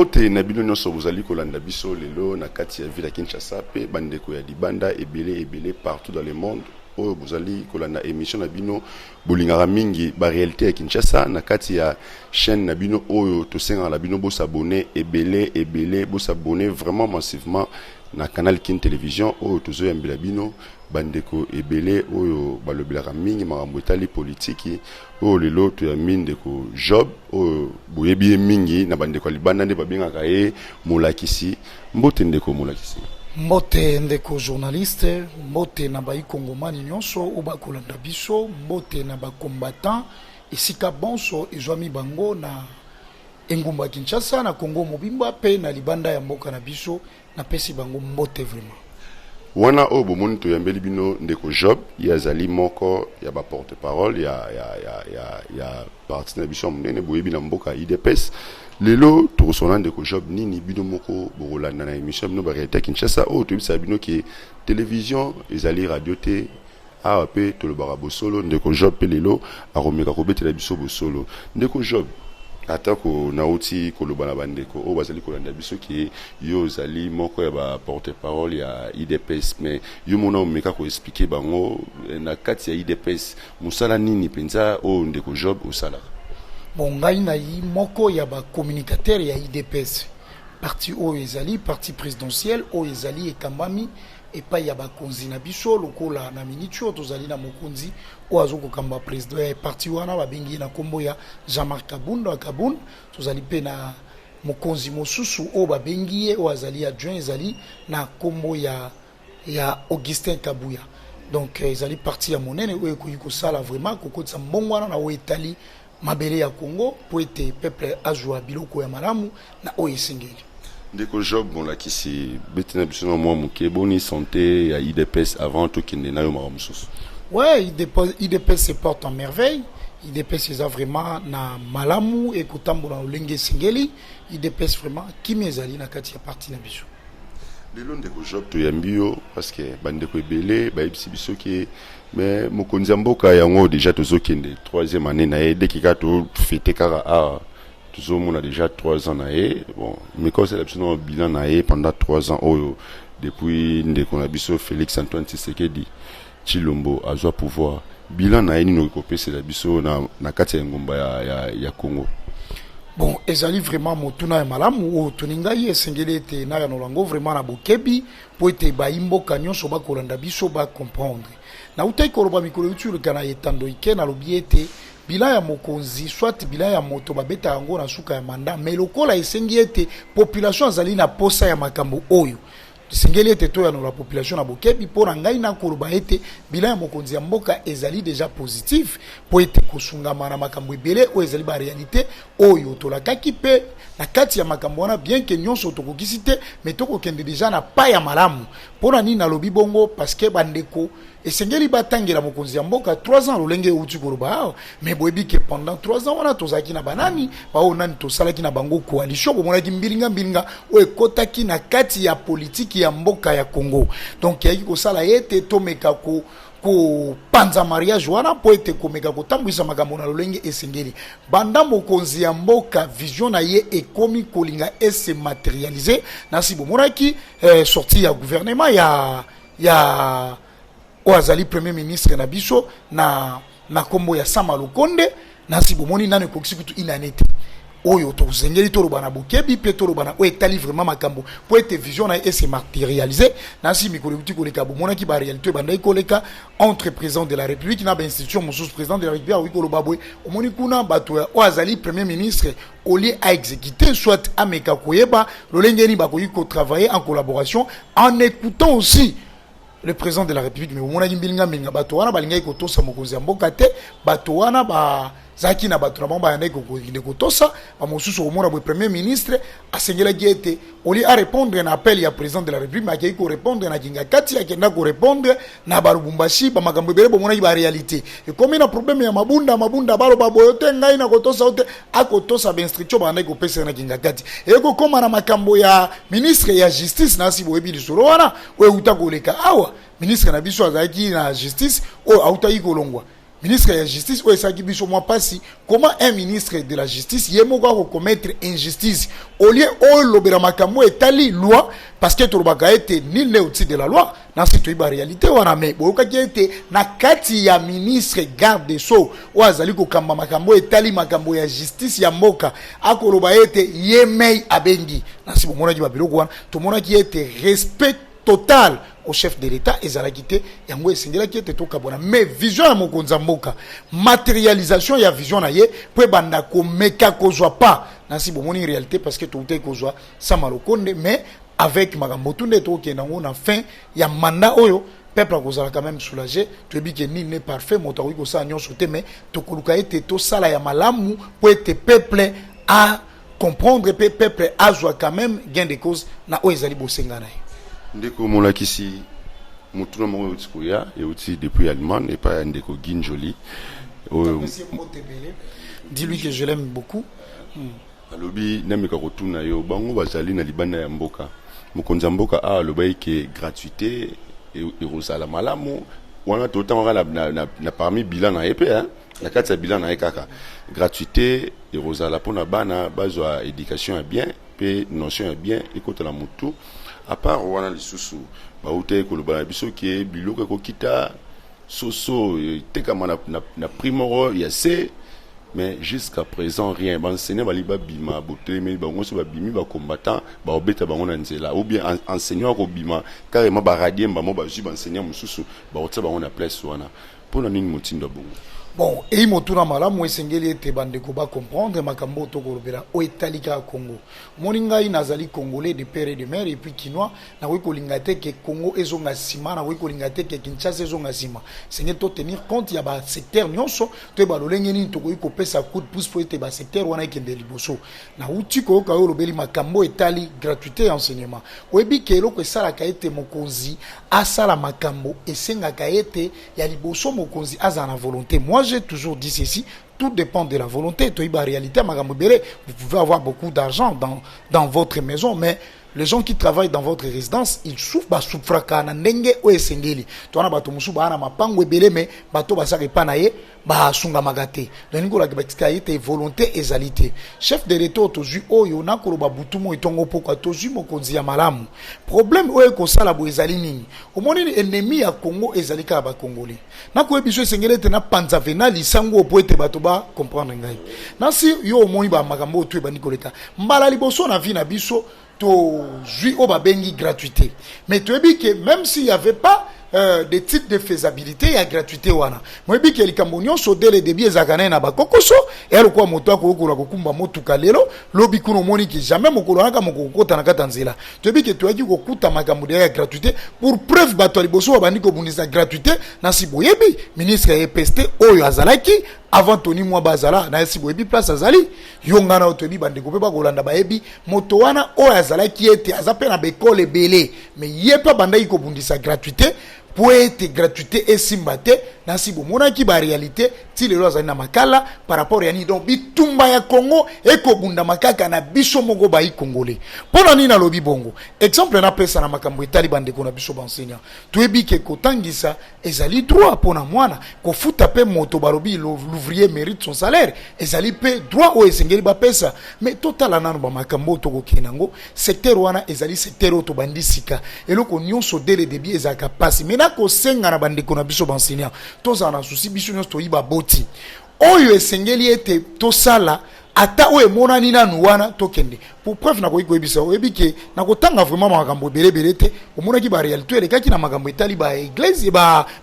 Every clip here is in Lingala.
Mbote na bino nyonso bozali kolanda biso lelo na kati ya ville ya Kinshasa pe bandeko ya libanda ebele ebele partout dans le monde oyo bozali kolanda émission na bino bolingaka mingi ba réalité ya Kinshasa na kati ya chaîne na bino oyo tosengaka na bino bosabone ebele ebele, bosabone vraiment massivement na Canal Kin Télévision oyo tozoyambela bino bandeko ebele oyo balobelaka mingi makambo etali politiki. Oyo lelo toyambi ndeko Job oyo boyebi ye mingi na bandeko ya libanda nde babengaka ye Molakisi. Mbote ndeko Molakisi. Mbote ndeko journaliste, mbote na baikongomani nyonso oyo bakolanda biso, mbote na bacombattant esika bonso ezwami bango na engumba Kinshasa, na Congo mobimba mpe na libanda ya mboka na biso, napesi bango mbote vraiment. Wana oyo bomoni toyambeli bino ndeko Job, ye azali moko ya ba porte-parole ya parti na biso ya monene boyebi na mboka UDPS. Lelo tokosona ndeko Job nini bino moko bokolanda na émission bino ba réalité ya Kinshasa oyo toyebisaka bino ke télévision ezali radio te. Awa pe tolobaka bosolo. Ndeko Job pe lelo akomeka kobetela biso bosolo. Ndeko Job, atako nauti koloba na bandeko oyo bazali kolanda biso ke yo ozali moko ya ba porte-parole ya UDPS, mais yo mona omeka koexplike bango na kati ya UDPS mosala nini mpenza oyo ndeko Job osalaka? Bon, ngai nayi moko ya ba communicateur ya UDPS, parti oyo ezali parti présidentiel oyo ezali ekambami epai ya bakonzi na biso. Lokola na miniti oyo tozali na mokonzi oyo azokokamba président ya parti wana, babengi ye na nkombo ya Jean-Marc Kabund Kabund. Tozali mpe na mokonzi mosusu oyo babengi ye oyo azali adjoint, ezali na nkombo ya Augustin Kabuya. Donc ezali parti ya monene oyo ekoki kosala vraiment kokotisa mbongo wana na oyo etali mabele ya Congo po ete peuple azwa biloko ya malamu na oyo esengeli. Ndeko Job Molakisi, beti na biso na mwa moke boni santé ya UDPS avant tokende na yo makambo mosusu. Ouais, UDPS se porte en merveille. UDPS eza vraiment na malamu ekotambola na lolenge esengeli. UDPS vraiment kimia ezali na kati ya parti na biso. Lelo ndeko Job toyambi yo parce que bandeko ebele bayebisi biso ke mais mokonzi ya mboka yango déjà tozokende troisième année na ye, dès kaka tofete kaka awa tozomona déjà 3 ans na ye. Bon, mais kosala biso na bilan na ye pendant 3 ans oyo depuis ndeko na biso Félix Antoine Tshisekedi Tshilombo azwa pouvoir, bilan na ye nini okoki kopesela biso na kati ya engumba ya Congo? Bon, ezali vraiment motuna ya malamu oyo tuni ngai. Esengeli ete nayanola yango vraiment na bokebi mpo ete bayi mboka nyonso bakolanda biso bacomprendre. Nautaki koloba mikolo euti oleka na etando ike, nalobi ete bilan ya mokonzi soit bilan ya moto babetaka yango na suka ya mandat, mais lokola esengi ete population azali na posa ya makambo oyo, esengeli ete toyanola population na bokebi. Mpo na ngai nakoloba ete bilan ya mokonzi ya mboka ezali déjà positif mpo ete kosungama na makambo ebele oyo ezali baréalité oyo tolakaki mpe na kati ya makambo wana, bien ke nyonso tokokisi te, mais tokokende déjà na pa ya malamu. Mpo na nini nalobi bongo? Parce que bandeko esengeli batangela mokonzi ya mboka 3 ans lolenge euti koloba awa, mais boyebi ke pendant 3 ans wana tozalaki na banani baoyo nani tosalaki na bango coalition. Bomonaki mbilinga mbilinga oyo ekɔtaki na kati ya politiki ya mboka ya Congo. Donc eyaki kosala ete tomeka kopanza mariage wana mpo ete komeka kotambwisa makambo na lolenge esengeli. Banda mokonzi ya mboka vision na ye ekomi kolinga ese matérialiser, nasi bomonaki sortie ya gouvernement ya oyo azali premier ministre na biso na nkombo ya Sama Lukonde. Nasi bomoni nano ekokisi kutu inane te. Oyo tozengeli toloba na bokebi mpe toloba na oyo etali vraiment makambo mpo ete vision na ye ese matérialiser. Nasi mikolo ekuti koleka bomonaki baréalité ebandaki koleka entre président de la République na bainstitution mosusu. Président de la République akoki koloba boye, omoni kuna bato oyo azali premier ministre, au lieu à exécuter soit ameka koyeba lolenge nini bakoki kotravailler en collaboration en écoutant aussi le président de la République. Mais omonaki mbilinga mbilinga, bato wana balingaki kotosa mokonzi ya mboka te. Bato wana bazalaki na bato na bango bayandaki kokende kotosa bamosusu. Komona boye, premier ministre asengelaki ete au lieu arépondre na appel ya président de la République, mais akei korépondre na kinga kati, akenda korépondre na Balubumbashi. Bamakambo ebele bomonaki baréalité ekomi na problème ya Mabunda. Mabunda baloba boyo te, ngai na kotosa yo te, akotosa bainstruction bandaki kopesa na kinga kati. Ekokóma na makambo ya ministre ya justice, nasi boyebi lisolo wana oyo euta koleka awa. Ministre na biso azalaki na justice oyo autaki kolongwa. Ministre ya Justice oyo esalaki biso mwa mpasi. Comment un ministre de la Justice ye moko akocommettre injustice au lieu olobela makambo etali loi? Parce que tolobaka ete nul n'est au-dessus de la loi. Nasi toyebi baréalité wana, mais boyokaki ete na kati ya ministre garde des sceaux oyo azali kokamba makambo etali makambo ya justice ya mboka, akoloba ete ye mei abengi. Nasi bomonaki babiloko wana, tomonaki ete respect total au chef de l'État ezalaki te. Yango esengelaki ete tokabwana. Mais vision ya mokonzi ya mboka, matérialisation ya vision na ye mpo ebanda komeka kozwa pa, nasi bomoni réalité, parce que toutaki kozwa Sama Lukonde. Mais avec makambo tu nde tokokende yango na fin ya mandat oyo, peuple akozala quand même soulagé. Toyebi ke nini n'est parfait, moto akoki kosala nyonso te, mais tokoluka ete tosala ya malamu mpo ete peuple a comprendre mpe peuple azwa quand même gain de cause na oyo ezali bosenga na ye. Ndeko molakisi, motuna moko euti koya, euti depuis Allemagne epai ya ndeko Ginjoli oyo. Dis-lui que je l'aime beaucoup. Alobi nameka kotuna yo, bango bazali na libanda ya mboka. Mokonzi ya mboka awa alobaki ke gratuité ekozala malamu. Wana totangaka na parmi bilan na ye mpe, na kati ya bilan na ye kaka gratuité ekozala mpona bana bazwa éducation ya bien mpe notion ya bien ekota na motu. À part wana, lisusu bauta koloba na biso ke biloko ekokita, soso etekama na prix moko ya se, mais jusqu'à présent rien. Baenseignant bali babima, botelemeli bango nyonso babimi, bacombattant baobeta bango na nzela, ou bien enseignant akobima carrément, baradier bango, bazwi baenseignant mosusu, bakotia bango na place wana. Mpo na nini motindo ya bongo? Bon, eyi motuna malamu. Esengeli ete bandeko bacomprendre makambo oyo tokolobela oyo etali kaka Congo. Omoni, ngai nazali Congolais de père et de mère et puis Kinois. Nakoki kolinga te ke Congo ezonga nsima, nakoki kolinga te ke Kinshasa ezonga nsima. Esengeli totenir compte ya basecteur nyonso, toyeba lolenge nini tokoki kopesa coup de pouce mpo ete basecteur wana ekende liboso. Nauti koyoka oyo olobeli, makambo etali gratuité ya enseignement. Oyebi ke eloko esalaka ete mokonzi asala makambo, esengaka ete ya liboso mokonzi azala na volonté. Moi, j'ai toujours dit ceci: tout dépend de la volonté. Toyebi réalité makambo ebele. Vous pouvez avoir beaucoup d'argent dans votre maison, mais les gens qui travaillent dans votre résidence, ils souffrent, basouffraka na ndenge oyo esengeli. To wana bato mosusu baa na mapango ebele, mais bato basaka epa na ye basungamaka te. Donc ningi kolaka batika ye te, volonté ezali te. Chef de l'État oyo tozwi, oyo nakoloba butu moi ntongo pokwa, tozwi mokonzi ya malamu. Problème oyo ekosala boye ezali nini? Omoni, ennemi ya Congo ezali kaka Bacongolais. Nakoyebi biso, esengeli ete napanza vena lisango oyo po ete bato bacomprendre ngai. Nasi yo omoni bamakambo oyo to ebandi koleka mbala liboso na vie na biso, tozwi oyo babengi gratuité. Mais toyebi ke même s'il y avait pas de type de faisabilité ya gratuité wana, moyebi ke likambo nyonso dès le début ezalaka naye na bakokoso. Eya lokola moto akoyokola kokumba motuka lelo, lobi kuna omoni ke jamais mokolo wana kaka moko kokota na kati ya nzela. Toyebi ke toyaki kokuta makambo deya ya gratuité. Pour preuve, bato ya liboso babandi kobundisa gratuité, nasi boyebi ministre ya EPST oyo azalaki avant Tony Mwa bazala na esi, boyebi place azali. Yo, ngai na oyo toyebi, bandeko mpe bakolanda bayebi moto wana oyo azalaki ete aza mpe na baekole ebele, mais ye mpe abandaki kobundisa gratuité po ete gratuité esimba te. Nasi bomonaki baréalité, ti lelo azali na makala par rapport ya nini? Donc bitumba ya Congo ekobundama kaka na biso moko bayi Congolais. Mpo na nini nalobi bongo? Exemple napesa na makambo etali bandeko na biso baenseignant. Toyebi ke kotangisa ezali droit mpo na mwana, kofuta mpe moto, balobi l'ouvrier mérite son salaire, ezali mpe droit oyo esengeli bapesa. Mais totala nano bamakambo oyo tokokende yango. Secteur wana ezali secteur oyo tobandi sika. Eloko nyonso dès le début ezalaka mpasi. Mais nakosenga na bandeko na biso baenseignant, tozala na souci. Biso nyonso toyiba boti oyo esengeli ete tosala ata oyo emonani nanu wana, tokende. Pour preuve, nakoki koyebisa, oyebi ke nakotanga vraiment makambo ebele ebele te. Omonaki baréalité elekaki na makambo etali baéglise,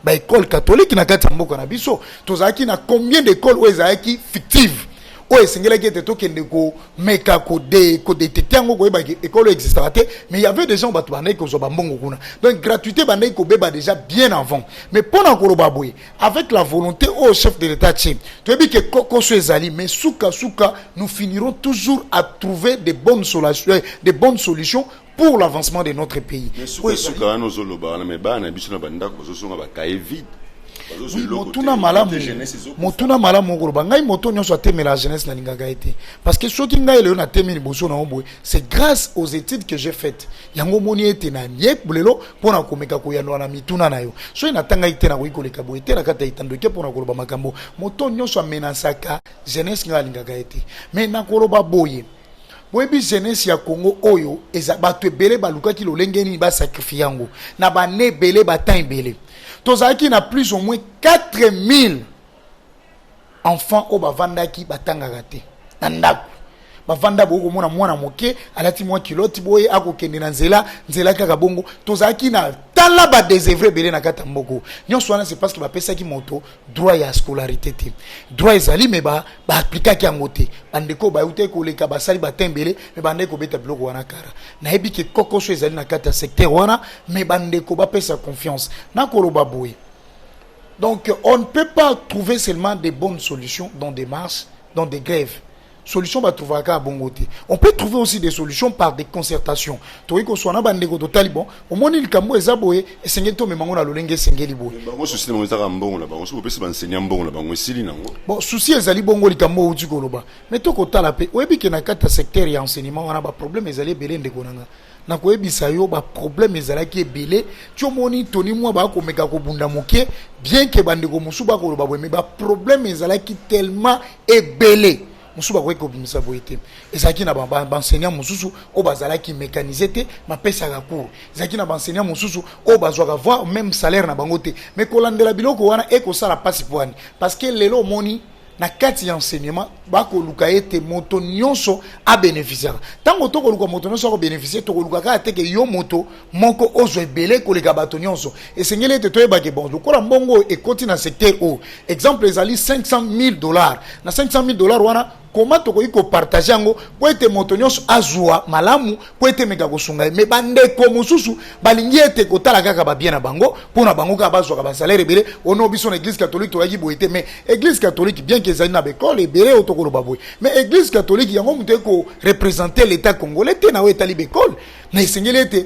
baécole catholique na kati ya mboka na biso. Tozalaki na combien d'école oyo ezalaki fictive, oyo esengelaki ete tokende komeka kodétecter yango, koyeba école oyo existaka te? Mais il y avait des gens, bato bandaki kozwa bambongo kuna. Donc gratuité bandaki kobeba déjà bien avant. Mais mpo na koloba boye, avec la volonté oyo chef de l'État tie, toyebi ke kokoso ezali, mais suka suka nous finirons toujours à trouver de bonnes solutions, de bonnes solutions pour l'avancement de notre pays. Mais suka suka wana ozoloba wana, mais bana na biso na bandako bazozonga bakaye vide. Oui, motuna malamu, motuna malamu. Okoloba ngai moto nyonso atemela jeunesse, nalingaka ye te, parce que soki ngai lelo natemi liboso na yo boye, c'est grâce aux études que j'ai faites. Yango omoni ete na ye lelo mpona komeka koyandola na mituna na yo. Soki natangaki te, nakoki koleka boye te na kati ya etando eke mpona koloba makambo. Moto nyonso amenasaka jeunesse, ngai alingaka ye te. Mais nakoloba boye, boyebi jeunesse ya Congo oyo eza bato ebele balukaki lolenge nini basacrifier yango na bane ebele, batemps ebele. Tozalaki na plus ou moins 4000 enfants oyo bavandaki, batangaka te na ndako. Bavanda boye, komona mwana moke alati mwa culotte boye, akokende na nzela nzela kaka bongo. Tozalaki na tala badésœuvrés ebele na kati ya mboka nyonso wana. C'est parce que bapesaki moto droit ya scolarité te. Droit ezali, mais baaplikaki yango te. Bandeko bayutaki koleka, basali batin ebele, mais bandeki kobeta biloko wana kara. Nayebi ke kokoso ezali na kati ya secteur wana, mais bandeko bapesa confiance. Nakoloba boye, donc on ne peut pas trouver seulement des bonnes solutions dans des marches, dans des grèves. Solution batrouvaka bongo te. On peut trouver aussi des solutions par des concertations. Tokoki koswana bandeko, totali, bon, omoni likambo eza boye, esengeli tomema ngo na lolenge esengeli boye. Bango souci na bango ezaka mbongo na bango. Soki opesi baenseignant mbongo na bango, esili nango. Bon, souci ezali bongo, likambo outi koloba, mais tokotala mpe. Oyebi ke na kati ya secteur ya enseignement wana, baproblème ezali ebele. Ndeko na nga, nakoyebisa yo, baproblème ezalaki ebele. Ti omoni toni mwa bakomeka kobunda moke, bien ke bandeko mosusu bakoloba boye, mais baproblème ezalaki tellement ebele, mosusu bakoki kobimisa boye te. Ezalaki na baenseignant mosusu oyo bazalaki mécanisé te, bapesaka cours. Ezalaki na baenseignant mosusu oyo bazwaka voire même salaire na bango te. Mais kolandela biloko wana ekosala mpasi po wani, parce que lelo omoni na kati ya enseignement bakoluka ete moto nyonso abénéficiaka. Ntango tokoluka moto nyonso akobénéficie, tokoluka kaka te ke yo moto moko ozwa ebele koleka bato nyonso. Esengeli ete toyebake, bon, lokola mbongo oyo ekoti na secteur oyo, exemple ezali 500 000 $, na 500 000 $ wana, koma tokoki kopartager yango mpo ete moto nyonso azwa malamu, mpo ete emeka kosunga ye. Mais bandeko mosusu balingi ete kotala kaka babien na bango, mpo na bango kaka bazwaka basalaire ebele. Ono biso na Église catholique toyaki boye te. Mais Église catholique, bien ke ezali na baekole ebele oyo tokoloba boye, mais Église catholique yango moto ekoreprésenter l'État congolais te na oyo etali baekole. Na esengeli ete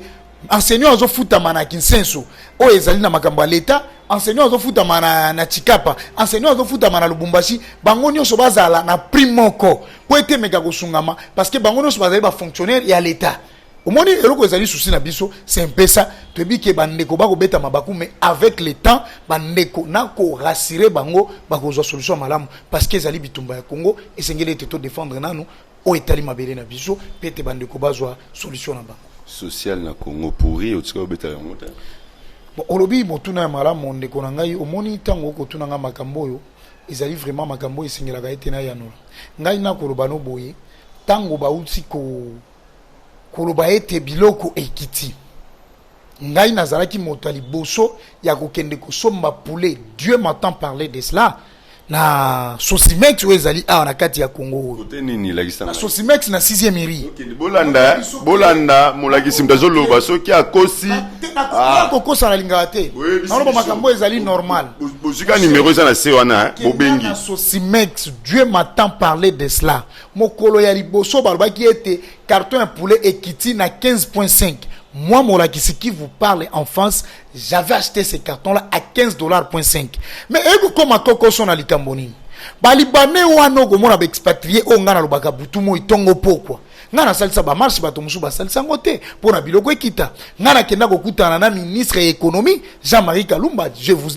enseignant azofutama na Kisenso oyo ezali na makambo ya l'État, enseignant azofutama na Tshikapa, enseignant azofutama na Lubumbashi, bango nyonso bazala na prix moko mpo ete emeka kosungama, parce que bango nyonso bazali bafonctionnaire ya l'État. Omoni eloko ezali souci na biso, c'est un peu ça. Toyebi ke bandeko bakobeta mabaku, mais avec le temps, bandeko na korassurer bango, bakozwa solution ya malamu, parce que ezali bitumba ya Congo. Esengeli ete todéfendre nanu oyo etali mabele na biso mpe ete bandeko bazwa solution na bango. Social na Congo pourri, otika obeta yango te. Bon, olobi motuna ya malamu, ndeko na ngai. Omoni, ntango okotuna nga makambo oyo, ezali vraiment makambo oyo esengelaka ete nayanola. Ngai nakoloba no boye, ntango bauti koloba ete biloko ekiti, ngai nazalaki moto ya liboso ya kokende kosomba poulet. Dieu m'entend parler de cela, na Socimex oyo ezali awa na kati ya Congo oyo. Kote nini? Elakisa Na Socimex na 6e rue. Okende, bolanda, bolanda molakisi moto azoloba. Soki akosi, kokosa nalingaka te. Boyebisi Naloba biso. makambo oyo ezali normal. Bozwika numero eza na se wana, eh, bobengi. Na Socimex, Dieu m'entend parler de cela, mokolo ya liboso balobaki ete carton ya poulet ekiti na 15.5, moi molakisi qui vous parle en France, j'avais acheté ce carton là à 15 dollars point 5. Mais ekokoma kokoso na likambo nini? Balibanais wana, okomona baexpatriés oyo ngai nalobaka butu moi, ntongo, pokwa. Ngai nasalisa bamarche, bato mosusu basalisa yango te mpo na biloko ekita. Ngai nakenda kokutana na ministre ya économie Jean-Marie Kalumba. Je vous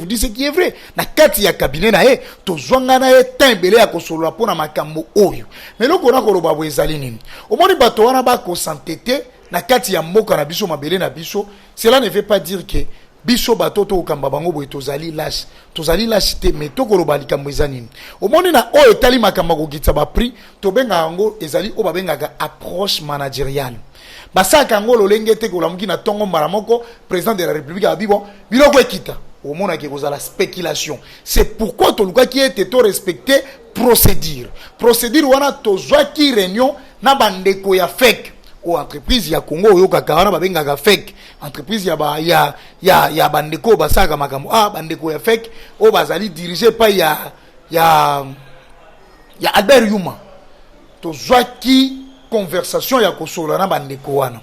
dis ce qui est vrai, na kati ya cabinet na ye, tozwa ngai na ye temps ebele ya kosolola mpo na makambo oyo. Mais eloko na koloba boye ezali nini? Omoni bato wana bakosante te na kati ya mboka na biso, mabele na biso. Cela ne veut pas dire que biso bato tokokamba bango boye tozali lâche. Tozali lâche te, mais tokoloba likambo eza nini? Omoni, na oyo etali makambo ya kokitisa baprix, tobengaka yango, ezali oyo babengaka approche managériale. Basalaka yango lolenge te kolamuki na ntongo, mbala moko président de la République abi: "Bon, biloko ekita." Omonaki kozala spéculation. C'est pourquoi tolukaki ete torespecte procédure. Procédure wana, tozwaki réunion na bandeko ya FEC, oyo entreprise ya Congo oyokaka wana babengaka FEC, entreprise ya, ba, ya, ya, ya bandeko oyo basalaka makambo. Bandeko ya FEC oyo bazali dirigé epai ya Albert Yuma. Tozwaki conversation ya kosolola na bandeko wana,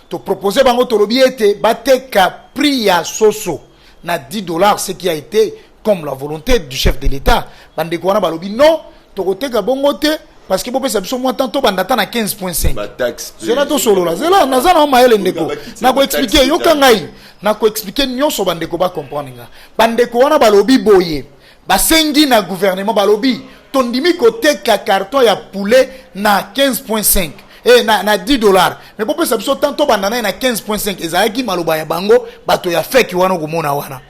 topropose bango, tolobi ete bateka prix ya soso na 10 $, ce qui a été Comme la volonté du chef de l'État, bandeko wana balobi non, tokoteka bongo te, parce que bopesa biso mwa temps, tobanda ata na 15.5. Bataxe. Zela, tosolola, zela, naza na mayele, ndeko. Nakoexpliquer, yoka ngai, nakoexpliquer nyonso, bandeko bacomprendre nga. Bandeko wana balobi boye, basengi na gouvernement, balobi tondimi koteka carton ya poulet na 15.5 na 10 $, mais bopesa biso temps, tobanda naye na 15.5. Ezalaki maloba ya bango, bato ya FEC wana. Okomona wana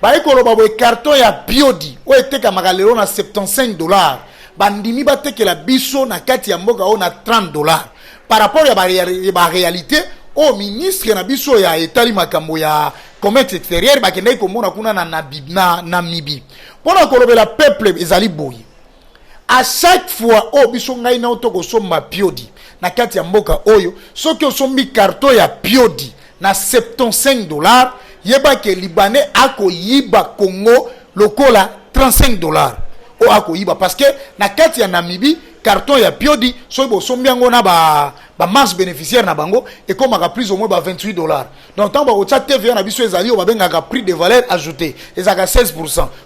baye koloba boye, carton ya piodi oyo etekamaka lelo na 75 $, bandimi batekela biso na kati ya mboka oyo na 30 $, par rapport ya baréalité oyo ministre na biso ya etali makambo ya commerce extérieur bakendaki komona kuna na Namibie. Mpona kolobela peuple, ezali boye: à chaque fois oyo biso, ngai na yo, tokosomba piodi na kati ya mboka oyo, soki osombi carton ya piodi na 75 $, yeba ke Libanais akoyiba Congo lokola 35 $ oyo akoyiba, parce que na kati ya Namibie, carton ya piodi, soki bosombi yango na bamarge bénéficiaire na bango, ekomaka plus ou moins ba 28 $. Donc ntango bakotia TVA na biso, ezali oyo babengaka prix de valeur ajoutée, ezalaka 16.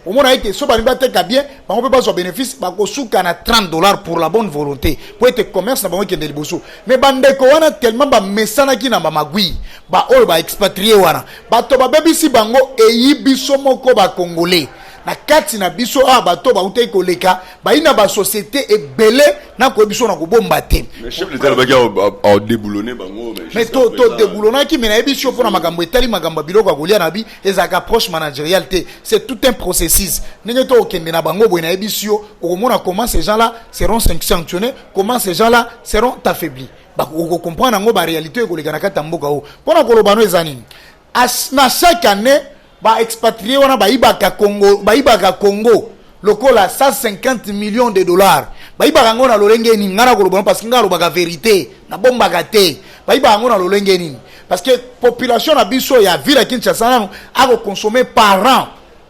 Omona ete so balingi bateka bien, bango mpe bazwa bénéfice, bakosuka na 30 $ pour la bonne volonté, po ete commerce na bango ekende liboso. Mais bandeko wana, tellement bamesanaki na bamagwi, baoyo baexpatriés wana, bato babebisi bango, eyi biso moko Bacongolais na kati na biso awa, bato bautaki koleka, bayi na basociété ebele na koyebi biso na kobomba te. Mais chef de l'État alobaki adéboulonner bango. Mais todéboulonnaki, mais nayebi biso mpona makambo etali makambo ya biloko ya kolia na bi, ezalaka approche managériale te, c'est tout un processus. Ndenge to okende na bango boye, nayebi yo, okomona comment ces gens là seront sanctionnés, comment ces gens là seront affaiblis. Okocomprendre yango, baréalité oyo ekoleka na kati ya mboka oyo. Mpona koloba no, eza nini? Na chaque année, baexpatriés wana bayibaka Congo, bayibaka Congo lokola 150 millions de dollars. Bayibaka yango na lolenge nini? Ngai na koloba, parce que ngai alobaka vérité, nabombaka te. Bayibaka yango na lolenge nini? Parce que population na biso ya ville ya Kinshasa nanu akoconsommer par an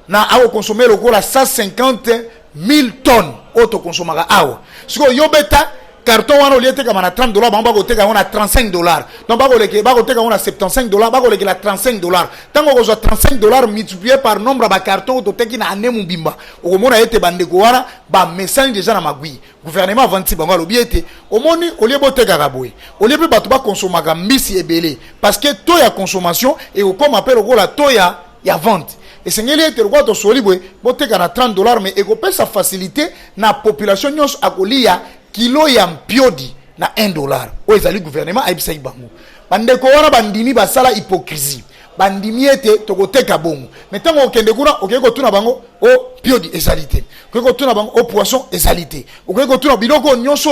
na akoconsommer lokola 150 000 tonnes oyo tokonsomaka awa. Sikoyo yo beta carton wana, olie etekama na 30 $, bango bakoteka yango na 35 $. Donc bakoleke, bakoteka yango na 75 $, bakolekela 35 $. Ntango okozwa 35 $ multiplié par nombre ya bacarton oyo toteki na année mobimba, okomona ete bandeko wana bamesani déjà na magwi. Gouvernement avandisi bango, alobi ete omoni, olie botekaka boye, olie mpe bato bakonsomaka mbisi ebele, parce que taux ya consommation ekokóma mpe lokola taux ya vente. Esengeli ete lokola tosoli boye, boteka na 30 $, mais ekopesa facilité na population nyonso akolia kilo ya mpiodi na 1 $. Oyo ezali gouvernement ayebisaki bango. Bandeko wana bandimi, basala hypocrisie, bandimi ete tokoteka bongo. Mais ntango okende kuna, okei kotuna bango, o piodi ezali te. Okoki kotuna bango, o poisson ezali te. Okoki kotuna biloko nyonso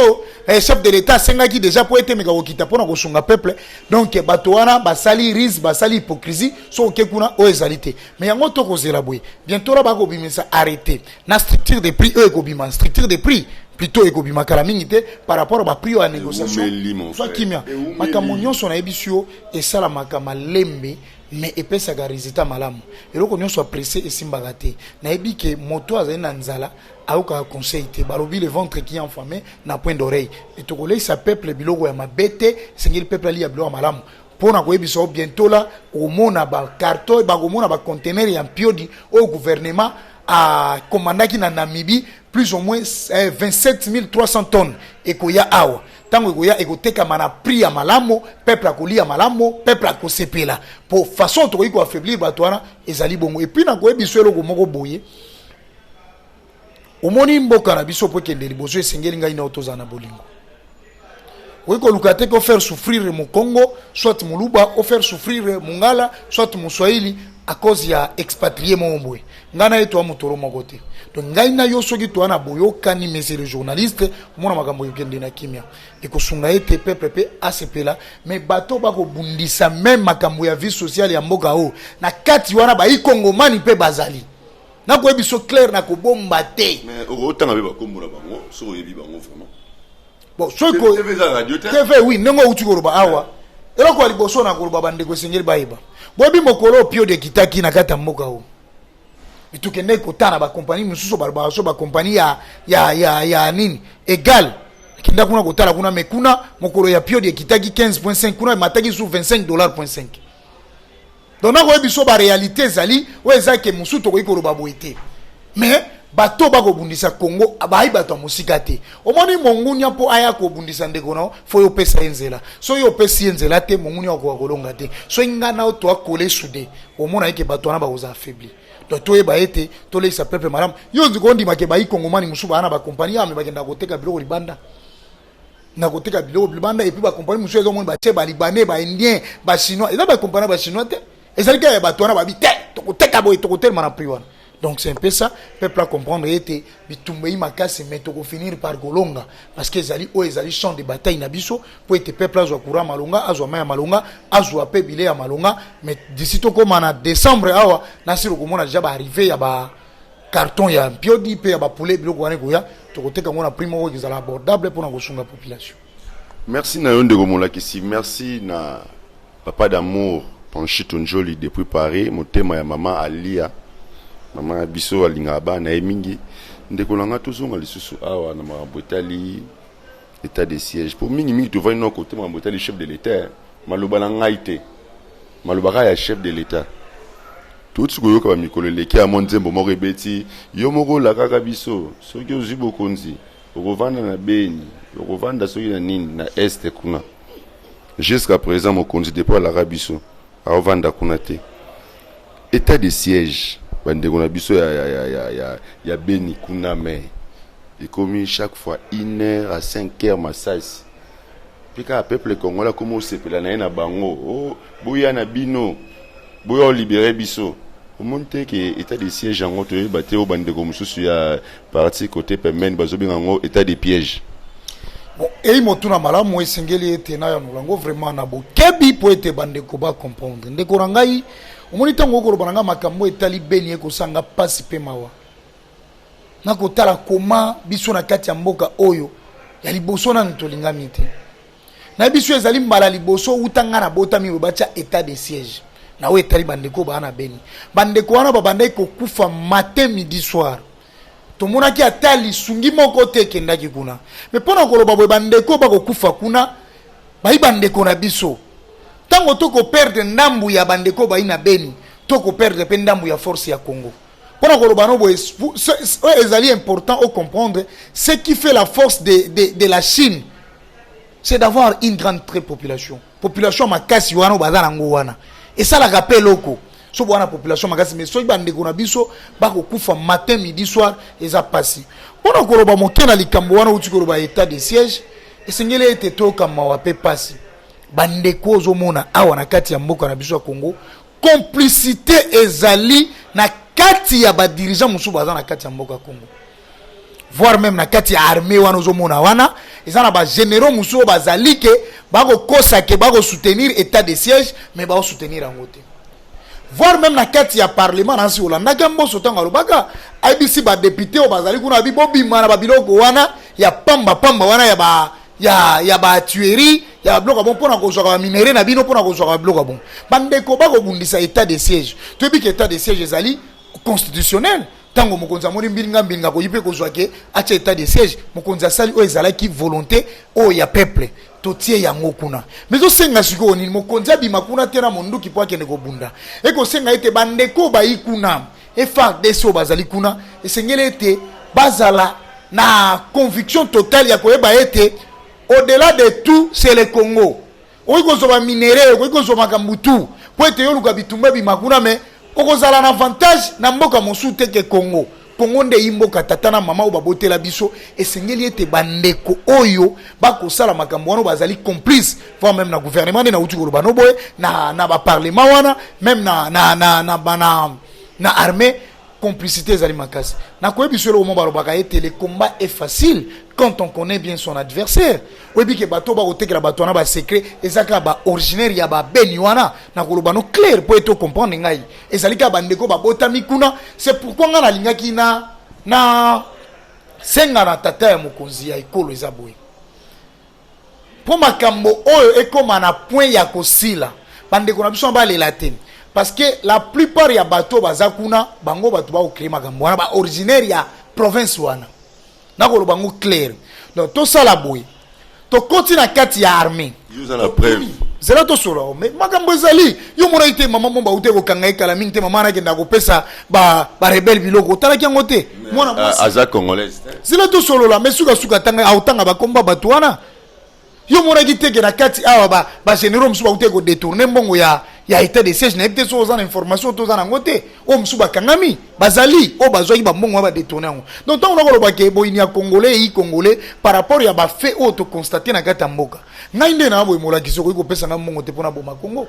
chef de l'État asengaki déjà mpo etemeka kokita mpona kosunga peuple. Donc bato wana basali ruse, basali hypocrisie. So oke kuna, oyo ezali te. Mais yango tokozela boye, bientôt la bakobimisa arrêté na structure de prix oyo ekobima, structure de prix plutôt ekobima kala mingi te, par rapport à baprix oyo ya négociation. Ewumeli, mon Zwa frère. kimia. Ewumeli. Makambo nyonso nayebisi yo esalamaka malembe, mais epesaka résultat malamu. Eloko nyonso apresse esimbaka te. Nayebi ke moto azali na nzala ayokaka conseil te. Balobi: le ventre qui est affamé n'a point d'oreille. E tokoleisa peuple biloko ya mabe te, esengeli peuple alia biloko ya malamu. Mpo na koyebisa yo, bientôt la okomona bacarton, bakomona baconteneur ya mpiodi oyo gouvernement akomandaki na Namibie, plus ou moins 27 300 tonnes ekoya awa. Ntango ekoya, ekotekama na prix ya malamu, peuple akolia malamu, peuple akosepela. Po façon tokoki koaffaiblir bato wana ezali bongo. Et puis nakoyebi so eloko moko boye: omoni mboka na biso, po ekende liboso, esengeli ngai na yo tozala na bolingo. Okoki koluka te kofaire souffrir Mokongo, soit Moluba, ofaire souffrir Mongala, soit Moswahili, à cause ya expatrié moko boye. Ngai na ye toa motoro moko te. Donc ngai na yo, soki toa na boyokani, monsieur le journaliste, omona makambo ekokende na kimia, ekosunga ete peuple mpe asepela. Mais bato bakobundisa même makambo ya vie sociale ya mboka oyo, na kati wana baikongomani mpe bazali. Nakoyebi so clair, na kobomba te. Mais okotanga mpe bakombo na bango soki oyebi bango vraiment. Bon, soki TV eza radio te. TV, oui. Ndenge outi koloba awa, eloko ya liboso na koloba, bandeko esengeli bayeba, boyebi mokolo oyo piode ekitaki na kati ya mboka oyo, tokendeki kotala bakompagnie mosusu, balobaka so bakompagnie ya nini égal, akenda kuna kotala kuna. Mais kuna, mokolo ya piode ekitaki 15.5, kuna emataki su 25 dollar point 5. Donc nakoyebi so baréalité ezali oyo eza ke mosusu tokoki koloba boye te. Mais bato bakobundisa Congo bayi bato ya mosika te. Omoni, mongunia mpo aya kobundisa ndeko na fo yo opesa ye nzela. Soki opesi ye nzela te, mongunia akoka kolonga te. Soki ngai na yo toakole sude, omona eke bato wana bakozala affaibli. Donc toyeba ete toleisa peuple malamu. Yo ndiko ondimake bayi kongomani mosusu baa na bakompani ya me bakendaka koteka biloko libanda, na koteka biloko libanda. Et puis bakompani mosusu ezomoni batie Balibanais, Baindien, Bachinois. Eza bakompani ya Bachinois te, ezali kaka ya bato wana. Babi te, tokoteka boye, tokotelema na prix wana. Donc c'est un peu ça. Peuple a comprendre ete bitumba eyi makasi, mais tokofinir par kolonga, parce que ezali oyo ezali champ de bataille na biso, po ete peuple azwa courant malonga, azwa mai ya malonga, azwa mpe bilei ya malonga. Mais d'ici tokóma na décembre awa, nasili komona déjà baarrivé ya ba carton ya mpiodi mpe ya bapoulet. Biloko wana ekoya, tokoteka yango na prix moko ezala abordable mpona kosunga population. Merci na yo, ndeko molakisi. Merci na papa d'amour Panchito Njoli depuis Paris, motema ya mama Alia, mama ya biso alingaka bana ye mingi. Ndeko na nga, tozonga lisusu awa na makambo etali état de siège, po mingimingi tovandi na kote makambo etali chef de l'État. Maloba na ngai te, maloba kaka ya chef de l'État. Touti koyoka bamikolo eleki ya mwa nzembo moko ebeti: "Yo moko olakaka biso, soki ozwi bokonzi, okovanda na Beni, okovanda soki na nini na Est kuna." Jusqu'à présent, mokonzi depuis alaka biso aovanda kuna te. État de siège, bandeko na biso ya Beni kuna, mais ekomi chaque fois 1 heure à 5 heures masasi. Mpe kaka peuple congolais akomi osepela na ye na bango: "Oh, boya na bino, boya olibere biso." Omoni te ke état de siège yango, toyeba te oyo bandeko mosusu ya parti côté pembeni bazobenga yango état de piège? Bon, eyi motuna malamu. Esengeli ete nayanola yango vraiment na bokebi mpo ete bandeko bacomprendre. Ndeko na ngai, omoni, ntango okoloba na ngai makambo etali Beni, ekosanga mpasi mpe mawa nakotala koma biso na kati ya mboka oyo ya liboso nanu tolingami te na biso. Ezali mbala liboso uta nga na botami oyo batya état de siège na oyo etali bandeko baa na Beni. Bandeko wana babandaki kokufa matin, midi, soir. Tomonaki ata lisungi moko te ekendaki kuna. Me mpo na koloba boye, bandeko bakokufa kuna bayi bandeko na biso. Ntango tokoperdre ndambu ya bandeko bayi na Beni, tokoperdre mpe ndambu ya force ya Congo. Mpo na koloba no boye, oyo ezali important ocomprendre: ce qui fait la force de la Chine, c'est d'avoir une grande très population. Population makasi wana oyo baza nango wana esalaka mpe eloko. So wana population makasi, mais soki bandeko na biso bakokufa matin, midi, soir, eza pasi. Mpona koloba moke na likambo wana outi koloba, état de siège, esengeli ete toyoka mawa mpe pasi. Bandeko, ozomona awa na kati ya mboka na biso ya Congo, complicité ezali na kati ya badirigeant mosusu baza na kati ya mboka Congo, voire même na kati ya armée wana. Ozomona wana eza na bagénéraux mosusu oyo bazali ke bakokosa ke bakosoutenir état de siège, mais bakosoutenir yango te. Voire même na kati ya parlement, nasi olandaki Mboso ntango alobaka, ayebisi badéputé oyo bazali kuna, abi bobima na babiloko wana ya pamba pamba wana ya batuerie, ya babiloko ya bon, mpona kozwaka baminerais na bino, mpona kozwaka babiloko ya bon. Bandeko bakobundisa état de siège. Toyebi ke état de siège ezali constitutionnel. Ntango mokonzi amoni mbilinga mbilinga, akoki mpe kozwa ke atia état de siège. Mokonzi asali oyo ezalaki volonté oyo ya peuple, totie yango kuna. Mais tosenga sikoyo nini? Mokonzi abima kuna te na monduki mpo akende kobunda. Ekosenga ete bandeko bayi kuna, FARDC oyo bazali kuna, esengeli ete bazala na conviction totale ya koyeba ete au-delà de tout, c'est le Congo. Okoki kozwa baminerais, okoki kozwa makambo tu mpo ete yoluka bitumba ebima kuna, mais okozala na avantage na mboka mosusu te ke Congo. Congo nde ye mboka tata na mama oyo babotela biso. Esengeli ete bandeko oyo bakosala makambo wana bazali complice, voire même na gouvernement nde nauti koloba no boye, na baparlement wana, même na armée, complicité ezali makasi. Nakoyebi biso eloko mo balobaka ete le combat est facile quand on connaît bien son adversaire. Oyebi ke bato bakotekela bato wana basecret eza kaka baoriginaire ya Babeni wana. Nakoloba no clair mpo ete ocomprendre ngai, ezali kaka bandeko babotami kuna. C'est pourquoi ngai nalingaki na senga na tata ya mokonzi ya ekolo, eza boye mpo makambo oyo ekóma na point ya kosila. Bandeko na biso balela te, parce que la plupart ya bato baza kuna, bango bato bakocréer makambo wana, baoriginaire ya province wana. Nakoloba bango clair. Donc tosala boye, tokoti na kati ya armée. Yo oza na preuve? Zela tosolola, mais makambo ezali. Yo monaki te mama momba ute kokanga ye kala mingi te, mama anakenda kopesa barebelles biloko, otalaki yango te? Mwana mwasi aza congolaise te. Zela tosolola, mais sukasuka tanga aotanga bakomba bato wana. Yo monaki te ke na kati awa bagénéraux mosusu bauti kodétourner mbongo ya état de siège? Nayebi te soki oza na information to oza nango te. Oyo mosusu bakangami bazali, oyo bazwaki bambongo wana, badétourner yango. Donc ntango nakoloba ke boyini ya Congolais eyi Congolais par rapport ya bafaits oyo toconstater na kati ya mboka, ngai nde na boye molakisi, okoki kopesa ngai mbongo te mpona boma Congo.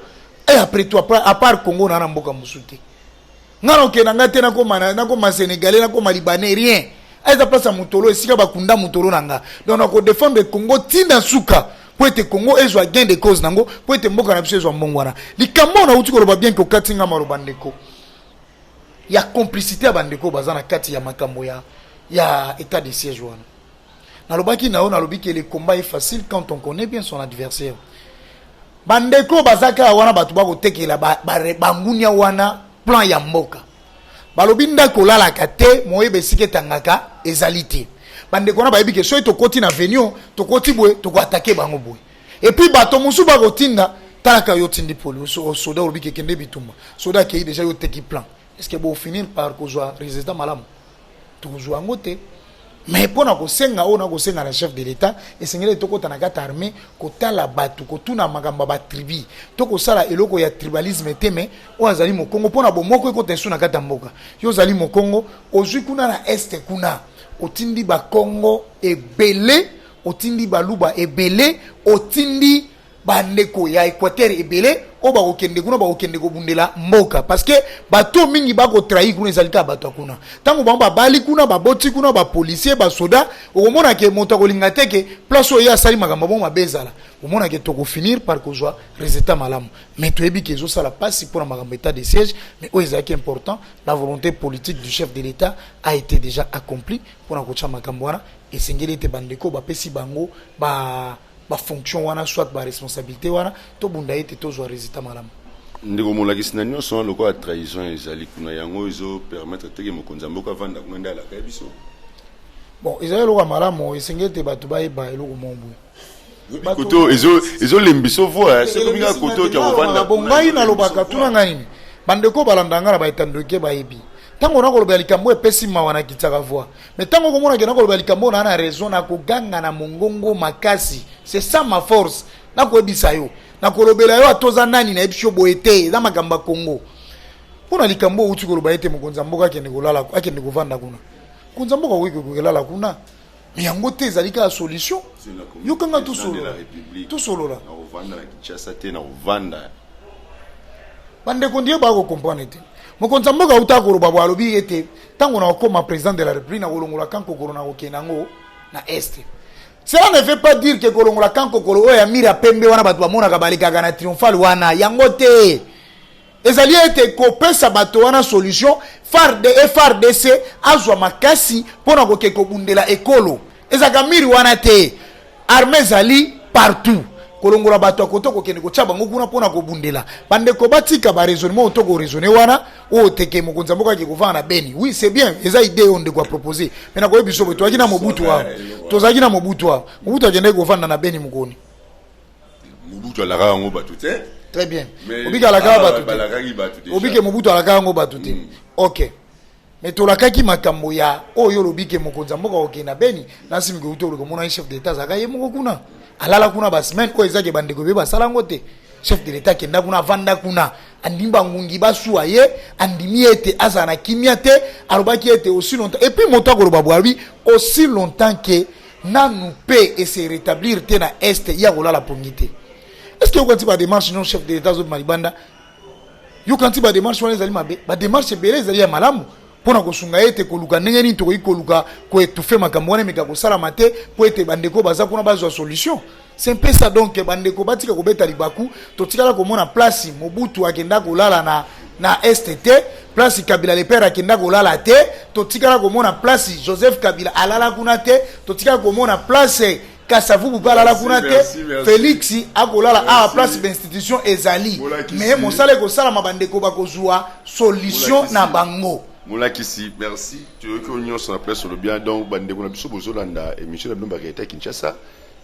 Et après tout, à part Congo, naa na mboka mosusu te. Ngai nakokenda ngai te, nakoma Sénégalais, nakoma Libanais, rien. Eza place ya motolo, esika bakunda motolo na nga. Donc nakodéfendre Congo ntina suka, mpo ete Congo ezwa gain de cause nango, mpo ete mboka na biso ezwa mbongo wana. Likambo oyo nauti koloba, bien ke okati nga maloba, ndeko, ya complicité ya bandeko baza na kati ya makambo ya état de siège wana, nalobaki na yo, nalobi ke le combat est facile quand on connaît bien son adversaire. Bandeko baza kaka wana, bato bakotekela bangunia wana plan ya mboka. Balobi ndako olalaka te, moyeba esika etangaka ezali te. Bandeko wana bayebi ke soki tokoti na venio, tokoti boye, tokoattaquer bango boye. Et puis bato mosusu bakotinda, talaka yo otindi poli soda, olobi ke kende bitumba, soda akei déjà, yo oteki plan. Est ce que bofinir par kozwa résultat malamu? Tokozwa yango te. Mais mpo na kosenga oyo nakosenga na chef de l'État, esengeli tokɔta na kati armée, kotala bato, kotuna makambo ya batribu to kosala eloko ya tribalisme te. Mais oyo azali Mokongo, mpo na bomoko ekɔta esu na kati ya mboka. Yo ozali Mokongo, ozwi kuna na Est kuna, otindi Bakongo ebele, otindi Baluba ebele, otindi bandeko ya Équateur ebele oyo bakokende kuna, bakokende kobundela mboka, parce que bato mingi bakotrahir kuna ezali kaka bato ya kuna. Ntango bango babali kuna, baboti kuna, bapolicier, basoda, okomona ke moto akolinga te ke place oyo ye asali makambo bongo mabe ezala. Omona ke tokofinir par kozwa résultat malamu. Mais toyebi ke ezosala mpasi mpona makambo état de siège. Mais oyo ezalaki important, la volonté politique du chef de l'État a été déjà accomplie mpona kotya makambo wana. Esengeli ete bandeko bapesi bango ba bafonction wana, soit baresponsabilité wana, tobunda ete tozwa résultat malamu. Ndeko molakisi, na nyonso wana, lokola trahison ezali kuna, yango ezopermettre teke mokonzi ya mboka avanda kuna nde alaka ye biso? Bon, ezali eloko ya malamu. Esengeli ete bato bayeba eloko moko boye. Koto ezolembisa voix, soki kaka koto oyo kovanda. Bon, ngai nalobaka, tuna ngai nini. Bandeko balanda ngai na baetandoke bayebi, ntango nakoloba likambo epesi mawa, nakitaka voix. Mais ntango okomona ke nakoloba likambo na na raison, nakoganga na mongongo makasi. C'est ça ma force. Nakoyebisa yo, nakolobela yo, atoza nani, nayebi yo boye te. Eza makambo ya Congo. Mpona likambo outi koloba ete mokonzi ya mboka akende kolala, akende kovanda kuna, mokonzi ya mboka akoki kolala kuna, mais yango te ezali kaka solution. Yokanga, tosolola, tosolola. Nakovanda na Kinshasa te, nakovanda. Bandeko ndie bakocomprendre te. Mokonzi ya mboka auta koloba bo, alobi ete ntango na kokóma président de la République, na kolongola camp Kokolo, na kokende yango na Est. Cela ne veut pas dire ke kolongola camp Kokolo oyo ya mur ya pembe wana bato bamonaka balekaka na triomphal wana, yango te. Ezali ete kopesa bato wana solution, FARD, FARDC azwa makasi mpona koke kobundela ekolo. Ezalaka mur wana te. Armée ezali partout. Kolongola bato ya koto, kokende kotya bango kuna mpona kobundela. Bandeko batika baraisonnement oyo tokoraisonner wana, oyo teke mokonzi ya mboka ake kovanda na Beni. Oui, c'est bien, eza idée oyo ndeko apropose. Mais nakoyebi biso boye, tozalaki na Mobutu awa, tozalaki na Mobutu awa. Mobutu akendaki kovanda na Beni mokoni? Mobutu alaka yango bato te. Très bien. Obiki alakaka bato te? Obike Mobutu alaka yango bato te? Ok, mais tolakaki makambo ya oyo olobi ke mokonzi ya mboka kokende na Beni. Nasi mikolo te oloki, omona chef d'état azalaka ye moko kuna, alala kuna basemaine oyo ezaki. Bandeko ebe basala yango te. Chef de l'État akenda kuna, avanda kuna, andimi bangungi basuwa ye, andimi ete azala na kimia te. Alobaki ete aussi longtemps, et puis moto akoloba boye, alobi aussi longtemps ke nanu mpe ese rétablir te na Est, ya kolala pongi te. Est ce que yokanti badémarche non chef de l'État azobima libanda? Yokanti badémarche wana ezali mabe? Badémarche ebele ezali ya malamu mpona kosunga ye ete koluka ndenge nini tokoki koluka koétouffer makambo wana emeka kosalama te, mpo ete bandeko baza kuna bazwa solution. C'est un peu ça. Donc bandeko batika kobeta libaku. Totikala komona place Mobutu akenda kolala na Est te, place Kabila le père akenda kolala te. Totikala komona place Joseph Kabila alala kuna te. Totikala komona place Kasavubu mpe alala kuna te. Félix akolala awa, place bainstitution ezali. Mais mosala ekosalama, bandeko bakozwa solution na bango. Molakisi, merci. Toyoki oyo nyonso na place olobi. Donc bandeko na biso bozolanda émission na bino Baréalité ya Kinshasa.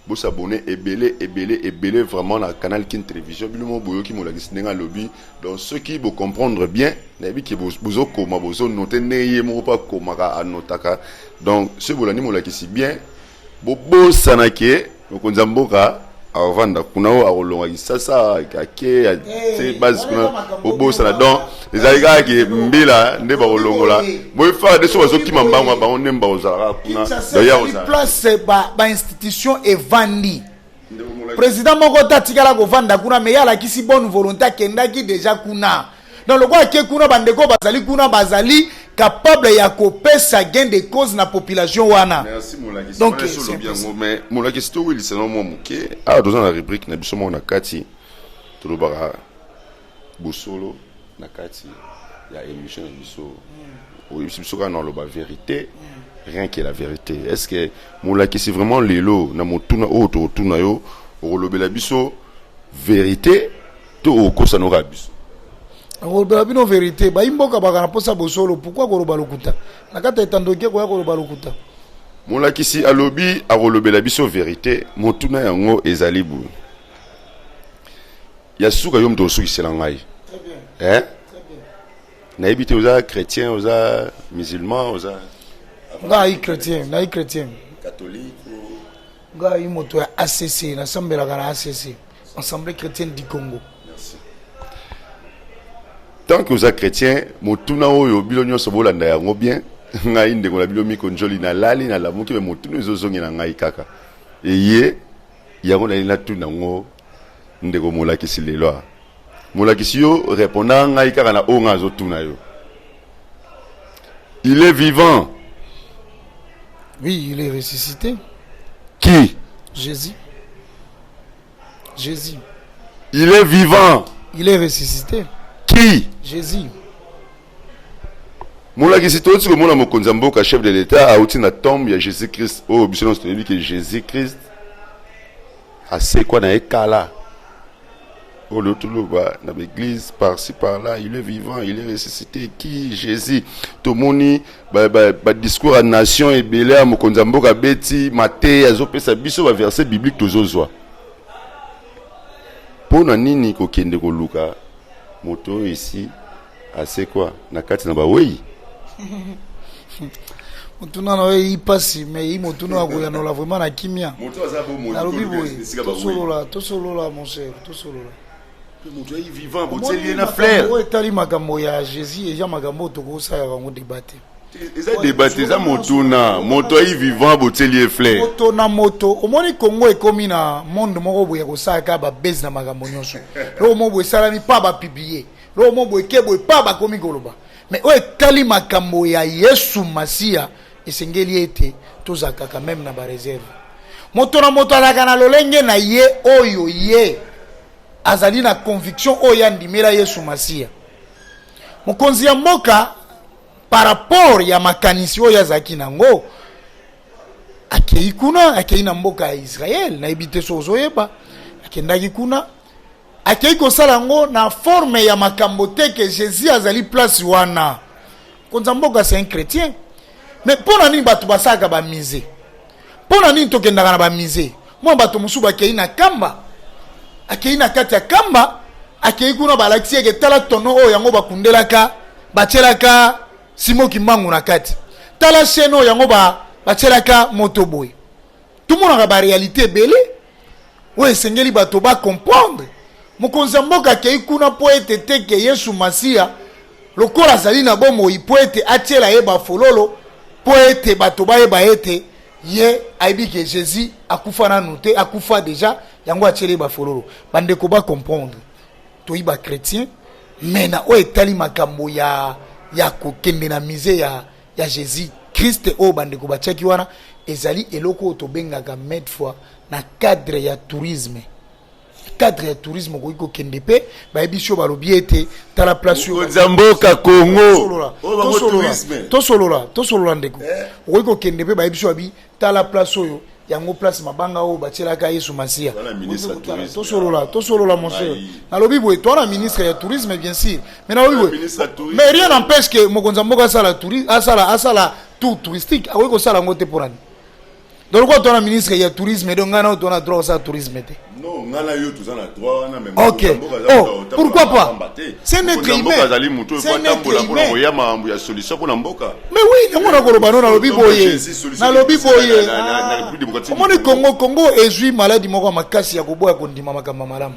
Bosabonner ebele, ebele, ebele vraiment na Canal Kin Télévision. Bino mo boyoki molakisi ndenge alobi. Donc soki bocomprendre bien, nayebi ke bozokoma, bozonote ndenge ye moko mpo akomaka, anotaka. Donc soki bolandi molakisi bien, bobosana ke mokonzi ya mboka akovanda kuna, oyo akolonga Kisasa ake ate base kuna, bobosana. Donc ezali kaka ke mbila nde bakolongola boye fara de so bazokima mbango ya bango nde bakozala kaka kuna. Kinshasa donc ya ezali kozala place bainstitution evandi. Président moko te atikala kovanda kuna, mais ye alakisi bonne volonté, akendaki déjà kuna. Donc lokola ake kuna, bandeko bazali kuna bazali capable ya kopesa gain de cause na population wana. Merci molakisi. Donc, wana esi c'est olobi un peu yango, mais molakisi, towelisa na mwa moke awa. Toza na rubrique na biso moko na kati, tolobaka bosolo na kati ya émission na biso. Oyebisi biso kaka na oloba vérité, rien que la vérité. Est ce que molakisi, vraiment lelo na motuna oyo tokotuna yo, okolobela biso vérité to okosa kaka biso? Nakolobela bino vérité. Bayimboka baka na mposa bosolo. Pourquoi koloba lokuta na kati ya etando eke koya koloba lokuta? Molakisi alobi akolobela biso vérité. Motuna yango ezali boye ya suka, yo moto osukisela ngai, eh? Nayebi te, oza chrétien, oza musulman, oza Ngai chrétien, ngai chrétien. Catholique? Ngai moto ya ACC, nasambelaka na ACC, Assemblée chrétienne du Congo. Merci. Tant que oza chrétien, motuna oyo bino nyonso bolanda yango bien. Ngai ndeko na bino Miko Njoli, nalali, nalamuki, me motuna ezozongela ngai kaka eye yango. Nali natuna yango ndeko molakisi lelo. A molakisi, yo répondant ngai kaka na oyo ngai azotuna yo: il est vivant? Oui, il est ressuscité. Qui? Jésus, Jésus. Il est vivant? Il est ressuscité. Qui? Jésus. Molakisi, touti komona mokonzi ya mboka, chef de l'État, auti na tombe ya Jésus Christ oyo biso nyonso toyebi ke Jésus Christ asekwa na ye kala. Oyo lelo toloba na baeglise par-ci par-là, il est vivant, il est ressuscité. Qui? Jésus. Tomoni badiscours ya nation ebele ya mokonzi ya mboka, abeti mateya, azopesa biso baverset biblique tozozwa. Mpo na nini kokende koluka moto oyo esi asekwa na kati na bawei? Motuna na oyo eyi mpasi, mais eyi motuna ya koyanola vraiment na kimia. Moto aza bomoi. Nalobi boye, tosolola, tosolola mon cher, tosolola. Moto ayi vivant, botieli ye na fleur. Oyo etali makambo ya Jésus, eza makambo oyo tokosalaka yango débat te. Eza débat te, eza motuna. Moto ayi vivant, botieli ye fleur. Moto na moto, omoni Congo ekomi na monde moko boye ya kosalaka babese na makambo nyonso. Loko moko boye esalami pa bapublier, loko moko boye ke boye pa bakomi koloba. Mais oyo etali makambo ya Yesu Masiya, esengeli ete tozalaka quand même na bareserve. Moto na moto azalaka na lolenge na ye oyo ye azali na conviction oyo andimela Yesu Masiya. Mokonzi ya mboka, par rapport ya makanisi oyo azalaki nango, akei kuna, akei na mboka ya Israel. Nayebi te so ozoyeba, akendaki kuna, akei kosala yango na forme ya makambo te ke Jésus azali place wana. Mokonzi ya mboka, c'est un chrétien, mais mpo na nini bato basalaka bamusée? Mpo na nini tokendaka na bamusée? Mwa bato mosusu bakei na Kamba, akei na kati ya Kamba, akei kuna, balakisi eke tala tono oyo yango bakundelaka, batielaka Simon Kimbangu na kati, tala chaîne oyo yango batielaka moto boye. Tomonaka baréalité ebele oyo esengeli bato bacomprendre. Mokonzi ya mboka akei kuna mpo ete teke Yesu Masiya lokola azali na bomoi, mpo ete atiela ye bafololo, mpo ete bato bayeba ete ye ayebi ke Jésus akufa nanu te, akufa déjà, yango atieli ye bafololo. Bandeko bacomprendre, toyi bachrétien, mais na oyo etali makambo ya kokende na musée ya Jésus Christ oyo bandeko batiaki wana, ezali eloko oyo tobengaka maintes fois na cadre ya tourisme. Cadre ya tourisme, okoki kokende mpe bayebi si oyo balobi ete tala place oyo. Mokonzi ya mboka Congo. Tosolola. Oyo bango Tosolola. tourisme. Tosolola, tosolola ndeko. Okoki kokende mpe bayebi so babi tala place oyo, yango place mabanga oyo batielaka Yesu Masiya. Wana ministre ya tourisme. Tosolola, tosolola mon cher. Aïe. Nalobi boye, toa na ministre ya tourisme, bien sûr, mais nalobi Wana boye, ministre ya tourisme. mais rien n'empêche que mokonzi ya mboka asala asala tour touristique. Akoki kosala yango te? Mpo nani? Donc lokola toza na ministre ya tourisme, donc ngai na oyo toza na droit kosala tourisme te? Non, ngai na yo toza na droit wana, mais Ok. Oh, pourquoi pas? C'est un être humain. Azali motu oyo C'est un être atambola mpona humain. koya makambo ya solution mpona mboka. Mais oui, yango nakoloba no, nalobi boye, nalobi boye. Na République démocratique du Omoni, Congo. Congo ezwi maladi moko ya makasi ya koboya kondima makambo ya malamu.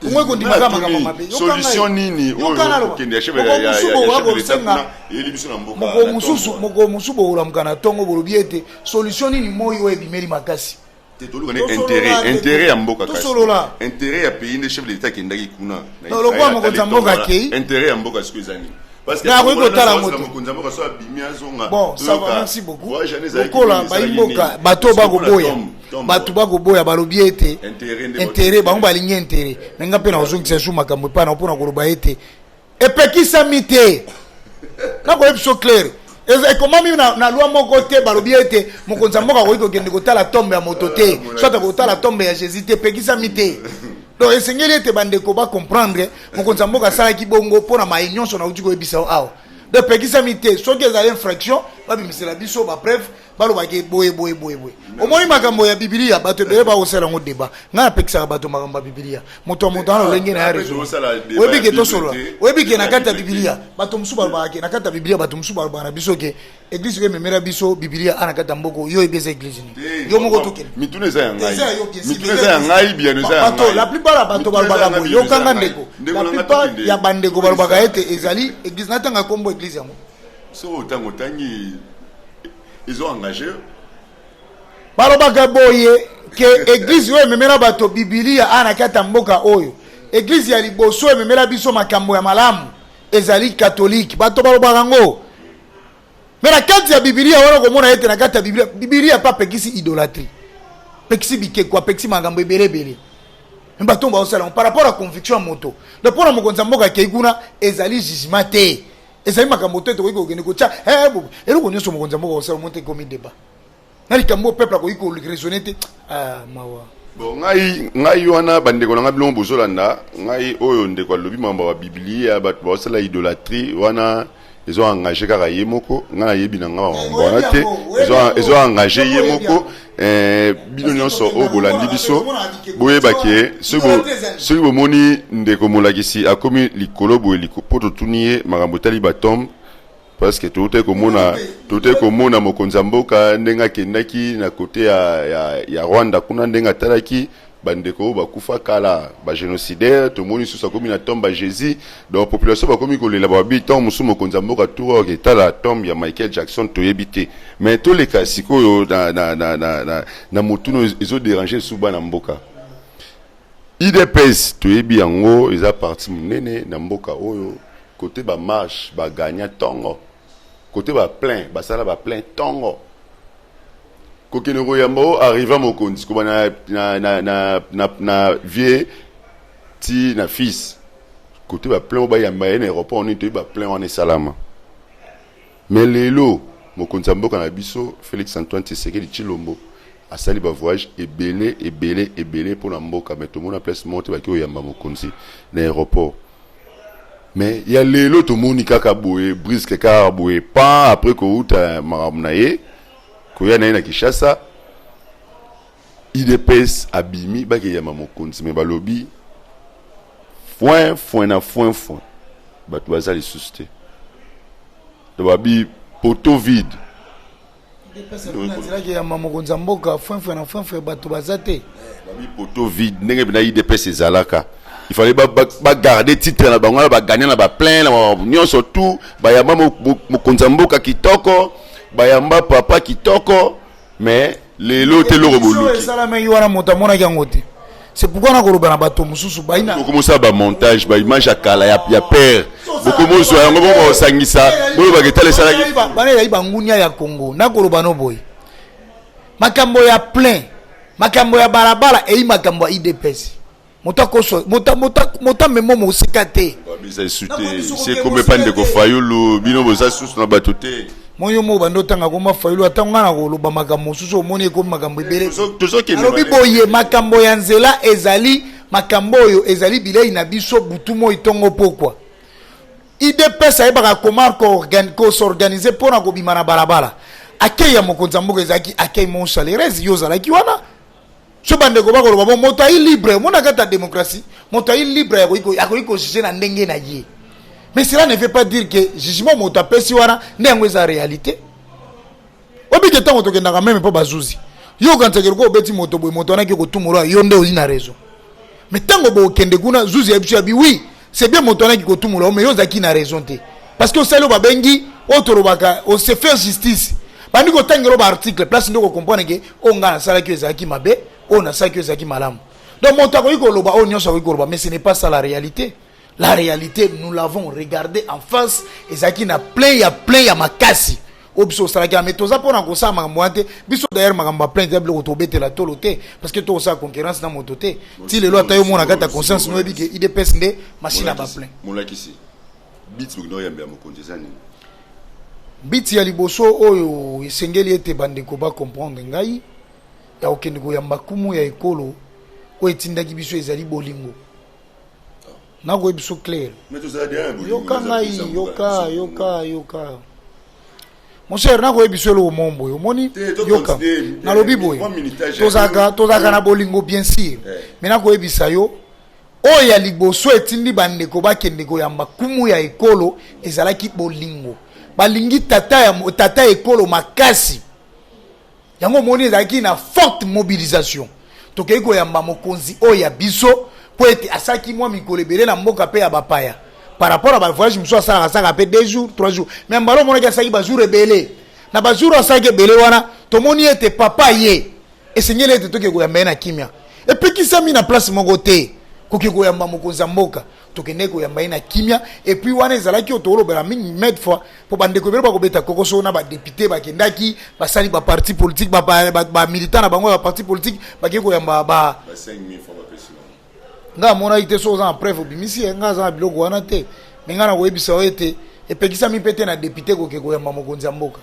Kongo ekondimaka makambo mabe. Yoka ngai. Solution nini Yoka oyo naloba. okende ya chef Moko ya mosusu ya bokoka chef de l'État kosenga kuna eyeli biso na mboka mokolo na mosusu ntongo? Mokolo mosusu bokolamuka na ntongo, bolobi ete solution nini? Moi oyo ebimeli makasi. Te, toluka nde Tosolola, intérêt ndeko. intérêt ya mboka kasi. Tosolola. Intérêt ya pays nde chef de l'État akendaki kuna na Non, lokola Israël, mokonzi ya atali mboka ntongo wana. akei. Intérêt ya mboka sikoyo eza nini? Parce que Mais akoki kotala yango te. mokonzi ya mboka so abimi, azonga. Bon, ça va, toyoka merci beaucoup. voyage wana ezalaki Lokola nini, ezalaki bayimboka, nini? bato bakoboya, Tombe, bato bakoboya, balobi ete Intérêt nde intérêt, bango balingi intérêt. Me nga mpe na kozongisa su makambo epai na mpona koloba ete epekisami te. Nakoyebi so clair, ekomami na loi moko te. Balobi ete mokonzi ya mboka akoki kokende kotala tombe ya moto te, soit akotala tombe ya Jésus te. Epekisami te. Donc esengeli ete bandeko bacomprendre, mokonzi ya mboka asalaki bongo mpo na maye nyonso nauti koyebisa yo awa. Donc epekisami te. Soki ezali infraction, babimisela biso bapreuve, balobaki boye boye boye boye. Omoni, makambo ya Bibilia, bato ebele bakosala yango débat. Ngai napekisaka bato makambo ya Bibilia. Moto ya moto ana lolenge na ya Après, raison. tozosala débat Oyebi ya ke Bible tosolola. te. Oyebi ke na kati ya Bible te. Bibilia, bato mosusu balobaka ke na kati ya Bibilia, bato mosusu balobaka na biso ke église oyo ememela biso Bibilia a na kati ya mboka yo, oyebi eza église nini? Yo moko tokende. Mituna eza ya ngai. Eza ya yo, bien sûr. Mituna eza ya ngai, biyano eza ya Bato, ngai. la plupart ya bato Mituna eza balobaka ya ngai, boye. biyano eza ya Yokanga, ngai. ndeko, Ndeko la na ngai, plupart tokende. ya bandeko balobaka ete ezali église. Natanga nkombo église yango? So otango otangi, ezo engage. Balobaka boye ke église oyo ememela bato Bibilia a na kati ya mboka oyo, église ya liboso ememela biso makambo ya malamu ezali catholique. Bato balobaka yango. Me na kati ya Bibilia wana, komona ete na kati ya Bibilia, Bibilia mpe apekisi idolâtrie, apekisi bikeko, apekisi makambo ebele ebele. Me bato baosala yango par rapport à conviction ya moto. Donc mpona mokonzi ya mboka akei kuna, ezali jugement te, ezali makambo te tokoki kokende kotya eloko nyonso. Mokonzi ya mboka kosala mo te, ekomi débat na likambo oyo peuple akoki koraisonner te. Ah, mawa. Bon, ngai wana, bandeko na ngai, bilongo bozolanda ngai, oyo ndeko alobi makambo ya biblia, bato baosala idolâtrie wana, ezo engage kaka ye moko. Ngai nayebi na ngai makambo wana te. Ezo engage ye moko. Bino nyonso oyo bolandi biso, boyeba ke soki bomoni ndeko molakisi akomi likolo boye mpo totuni ye makambo etali batombe, parce que toutaki komona mokonzi ya mboka ndenge akendaki na côté ya Rwanda kuna, ndenge atalaki bandeko oyo bakufa kala, bagénocidaire. Tomoni lisusu akomi na tombe ya Jésus. Donc population bakomi kolela, babi ntango mosusu mokonzi ya mboka tour oyo aketala tombe ya Michael Jackson, toyebi te. Mais toleka sikoyo na motuna ezodéranger lisusu bana mboka. UDPS, toyebi yango, eza parti monene na mboka oyo. Côté bamarche, baganya ntongo, côté baplein, basala baplein ntongo, kokende koyamba o arriva mokonzi, koba na vie ti na fils, côté baplein oyo bayamba ye na aéroport nini, toyebi baplein wana esalama. Mais lelo mokonzi ya mboka na biso, Félix Antoine Tshisekedi Tshilombo, asali bavoyage ebele ebele ebele mpona mboka, mais tomona place moko te baki oyamba mokonzi na aéroport. Mais ya lelo, tomoni kaka boye brusque, kaka boye pan, après kouta makambo na ye, koya na ye na Kinshasa, UDPS abimi, bakeyamba mokonzi, me balobi foin foin na foin foin, bato baza lisusu te. Donc babi poteau vide. Nzelaki yamba mokonzi ya mboka, foin foin na foin foin, bato baza te. Babi poteau vide. Ndenge mpena UDPS ezalaka, il fallait bagarde titre na bango wana, bagagner na baplein na nyonso tout, bayamba mokonzi ya mboka kitoko, bayamba papa kitoko, mais lelo te, eloko boluki. Esalamaki wana, moto amonaki yango te. C'est pourquoi nakoloba na bato mosusu baina Bokomosala bamontage, baimage ya kala ya père, bokomozwa yango, bongo kosangisa, bolobaka etala esalaki. Bana ezali bangunia ya Congo. Nakoloba no boye, makambo ya plein, makambo ya balabala, eyi makambo ya UDPS, moto akoso moto amemo mosika te. Eza esu te, se ekomi epa ndeko Fayulu. Bino boza susu na bato te. Moi, yo moko bando otanga koma Fayulu, ata nga na koloba makambo mosusu, omoni ekomi makambo ebele. Tozokende. Alobi boye, makambo ya nzela ezali makambo oyo ezali bilei na biso butu moi, ntongo pokwa. UDPS ayebaka koma kos'organiser mpona kobima na balabala. Accueil ya mokonzi ya mboka ezalaki accueil mon chaleureuse. Yo ozalaki wana. So bandeko bakoloba bon, moto ayi libre, omona kati ya démocratie, moto ayi libre, akoki kojuger na ndenge na ye. Mais cela ne veut pas dire que jugement moto apesi wana nde yango eza réalité. Obike ntango tokendaka même mpo bazuzi, yo okanisaka eloko obeti moto boye, moto wanaki kotumola yo nde oyi na raison. Mais ntango bokende kuna, zuzi ya biso ya bi, oui, c'est bien, moto wanaki kotumola yo, mais yo ozalaki na raison te, parce que osali oyo babengi, oyo tolobaka ose faire justice. Bandi kotangela oyo baarticle place nde kocomprendre ke oyo ngai nasalaki oyo ezalaki mabe, oyo nasalaki oyo ezalaki malamu. Donc moto akoki koloba oyo nyonso akoki koloba, mais ce n'est pas ça la réalité. La réalité, nous l'avons regardé en face, ezalaki na plein ya plein ya makasi oyo biso osalaki. Mais toza mpona kosala makambo wana te. Biso d'ailleurs, makambo ya plainte eza biloko tobetela tolo te, parce que tokosala concurrence na moto te. Ti lelo, ata yo mona kati ya conscience, noyebi ke UDPS nde machine ya baplainte. Molakisi, but bokende oyambela mokonzi eza nini? But ya liboso oyo esengeli ete bandeko bacomprendre ngai ya kokende koyamba kumu ya ekolo oyo etindaki biso ezali bolingo. Nakoyebi biso clair. Mais tozala deya na bolingo. Yoka ngai, yoka, yoka, yoka, mon cher, nakoyebi biso eloko moko boye. Omoni, Te, to yoka, continue. nalobi boye, Mwa minutage. tozalaka na bolingo, bien sûr, mais nakoyebisa yo, oyo ya liboso etindi bandeko bakende koyamba kumu ya ekolo ezalaki bolingo. Balingi tata ya tata ekolo makasi. Yango omoni ezalaki na forte mobilisation. Tokei koyamba mokonzi oyo ya biso mpo ete asalaki mwa mikolo ebele na mboka mpe ya bapaya par rapport à bavoyage mosusu asalaka, asalaka mpe 2 jours, 3 jours, mais mbala omonaki asalaki bajour ebele. Na bajour asalaki ebele wana, tomoni ete papa ye esengeli ete toke koyamba ye na kimia. Epekisami na place moko te koke koyamba mokonzi ya mboka. Tokende koyamba ye na kimia. Et puis wana ezalaki oyo tokolobela mingi maintes fois, mpo bandeko ebele bakobeta kokoso na badéputé bakendaki, basali baparti politique, bamilitant na bango ya baparti politique bakei koyamba ba Ba 5000 francs bapesi bango. Nga amonaki te. So oza na preuve, obimisi ye. Nga aza na biloko wana te. Me nga na koyebisa yo ete epekisami mpe te na député koke koyamba mokonzi ya mboka,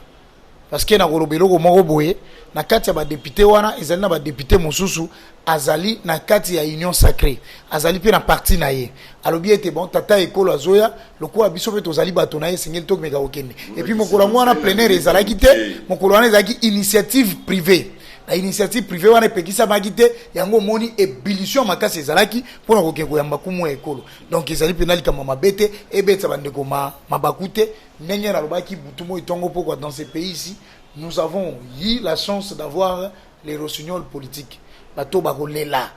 parce que nakoloba eloko moko boye: na kati ya badéputé wana, ezali na badéputé mosusu azali na kati ya Union sacrée, azali mpe na parti na ye. Alobi ete bon, tata ekolo azoya, lokola biso mpe tozali bato na ye, esengeli tokomeka kokende. Et puis mokolo yango wana plénière ezalaki te. Mokolo wana ezalaki initiative privée. Na initiative privée wana epekisamaki te. Yango omoni ébullition makasi ezalaki mpona kokende koyamba kumu ya ekolo. Donc ezali mpena likambo mabe te, ebetisa bandeko mabaku te. Ndenge nalobaki butu moi, ntongo, pokwa, dans ce pays ici, nous avons eu la chance d'avoir les rossignols politiques. Bato bakolela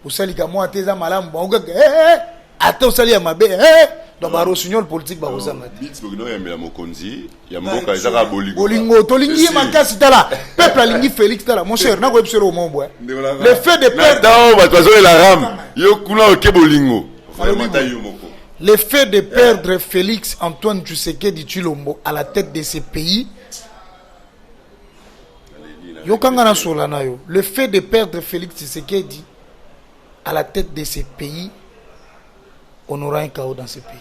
osalika mwa te, eza malamu bango kaka, eh, eh, ata osali ya mabe, eh, donc barossignol politique bakozanga te. But bokende oyambela mokonzi ya mboka eza kaka bolingo? Bolingo, tolingi ye makasi. Tala, peuple alingi Félix. Tala, mon cher, nakoyebi biso eloko moko boye: le fait de perdre Ntango bato bazolela RAM, yo kuna oke bolingo. Nalobi Vraiment, ta boye. yo moko. Le fait de perdre Félix Antoine Tshisekedi Tshilombo à la tête de ce pays, yokanga na sola na yo, le fait de perdre Félix Tshisekedi à la tête de ce pays, on aura un chaos dans ce pays.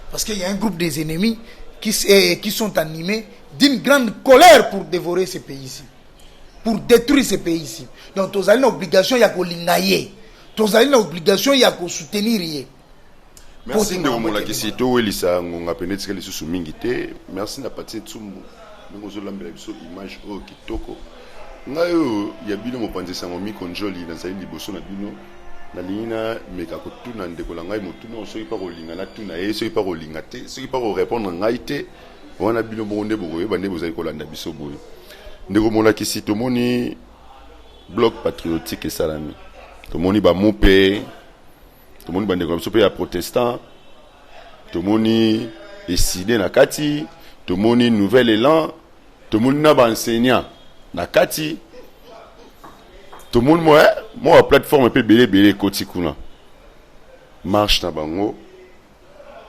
Parce qu'il y a un groupe des ennemis qui sont animés d'une grande colère pour dévorer ce pays-ci, pour détruire ce pays-ci. Donc, tozali na obligation ya kolinga ye. Tozali na obligation ya kosoutenir ye. Merci, ndeko molakisi. Towelisa ngonga pene etika lisusu mingi te. Merci na Patie Tsumbu, ndenge ozolambela biso image oyo kitoko. Ngai oyo ya bino mopanzi sango Miko Njoli, nazali liboso na bino. Nalingi nameka kotuna ndeko na ngai motuna oyo. Soki mpa kolinga natuna ye, soki mpa kolinga te, soki mpa korépondre ngai te, wana bino moko nde bokoyeba nde bozali kolanda biso boye. Ndeko molakisi, tomoni Bloc patriotique esalami, tomoni bamupe, tomoni bandeko na biso mpe ya protestant, tomoni ECiDé na kati, tomoni Nouvel Élan, tomoni na baenseignant na kati, tomoni mwa mwa baplateforme mpe ebele ebele ekoti kuna. Marche na bango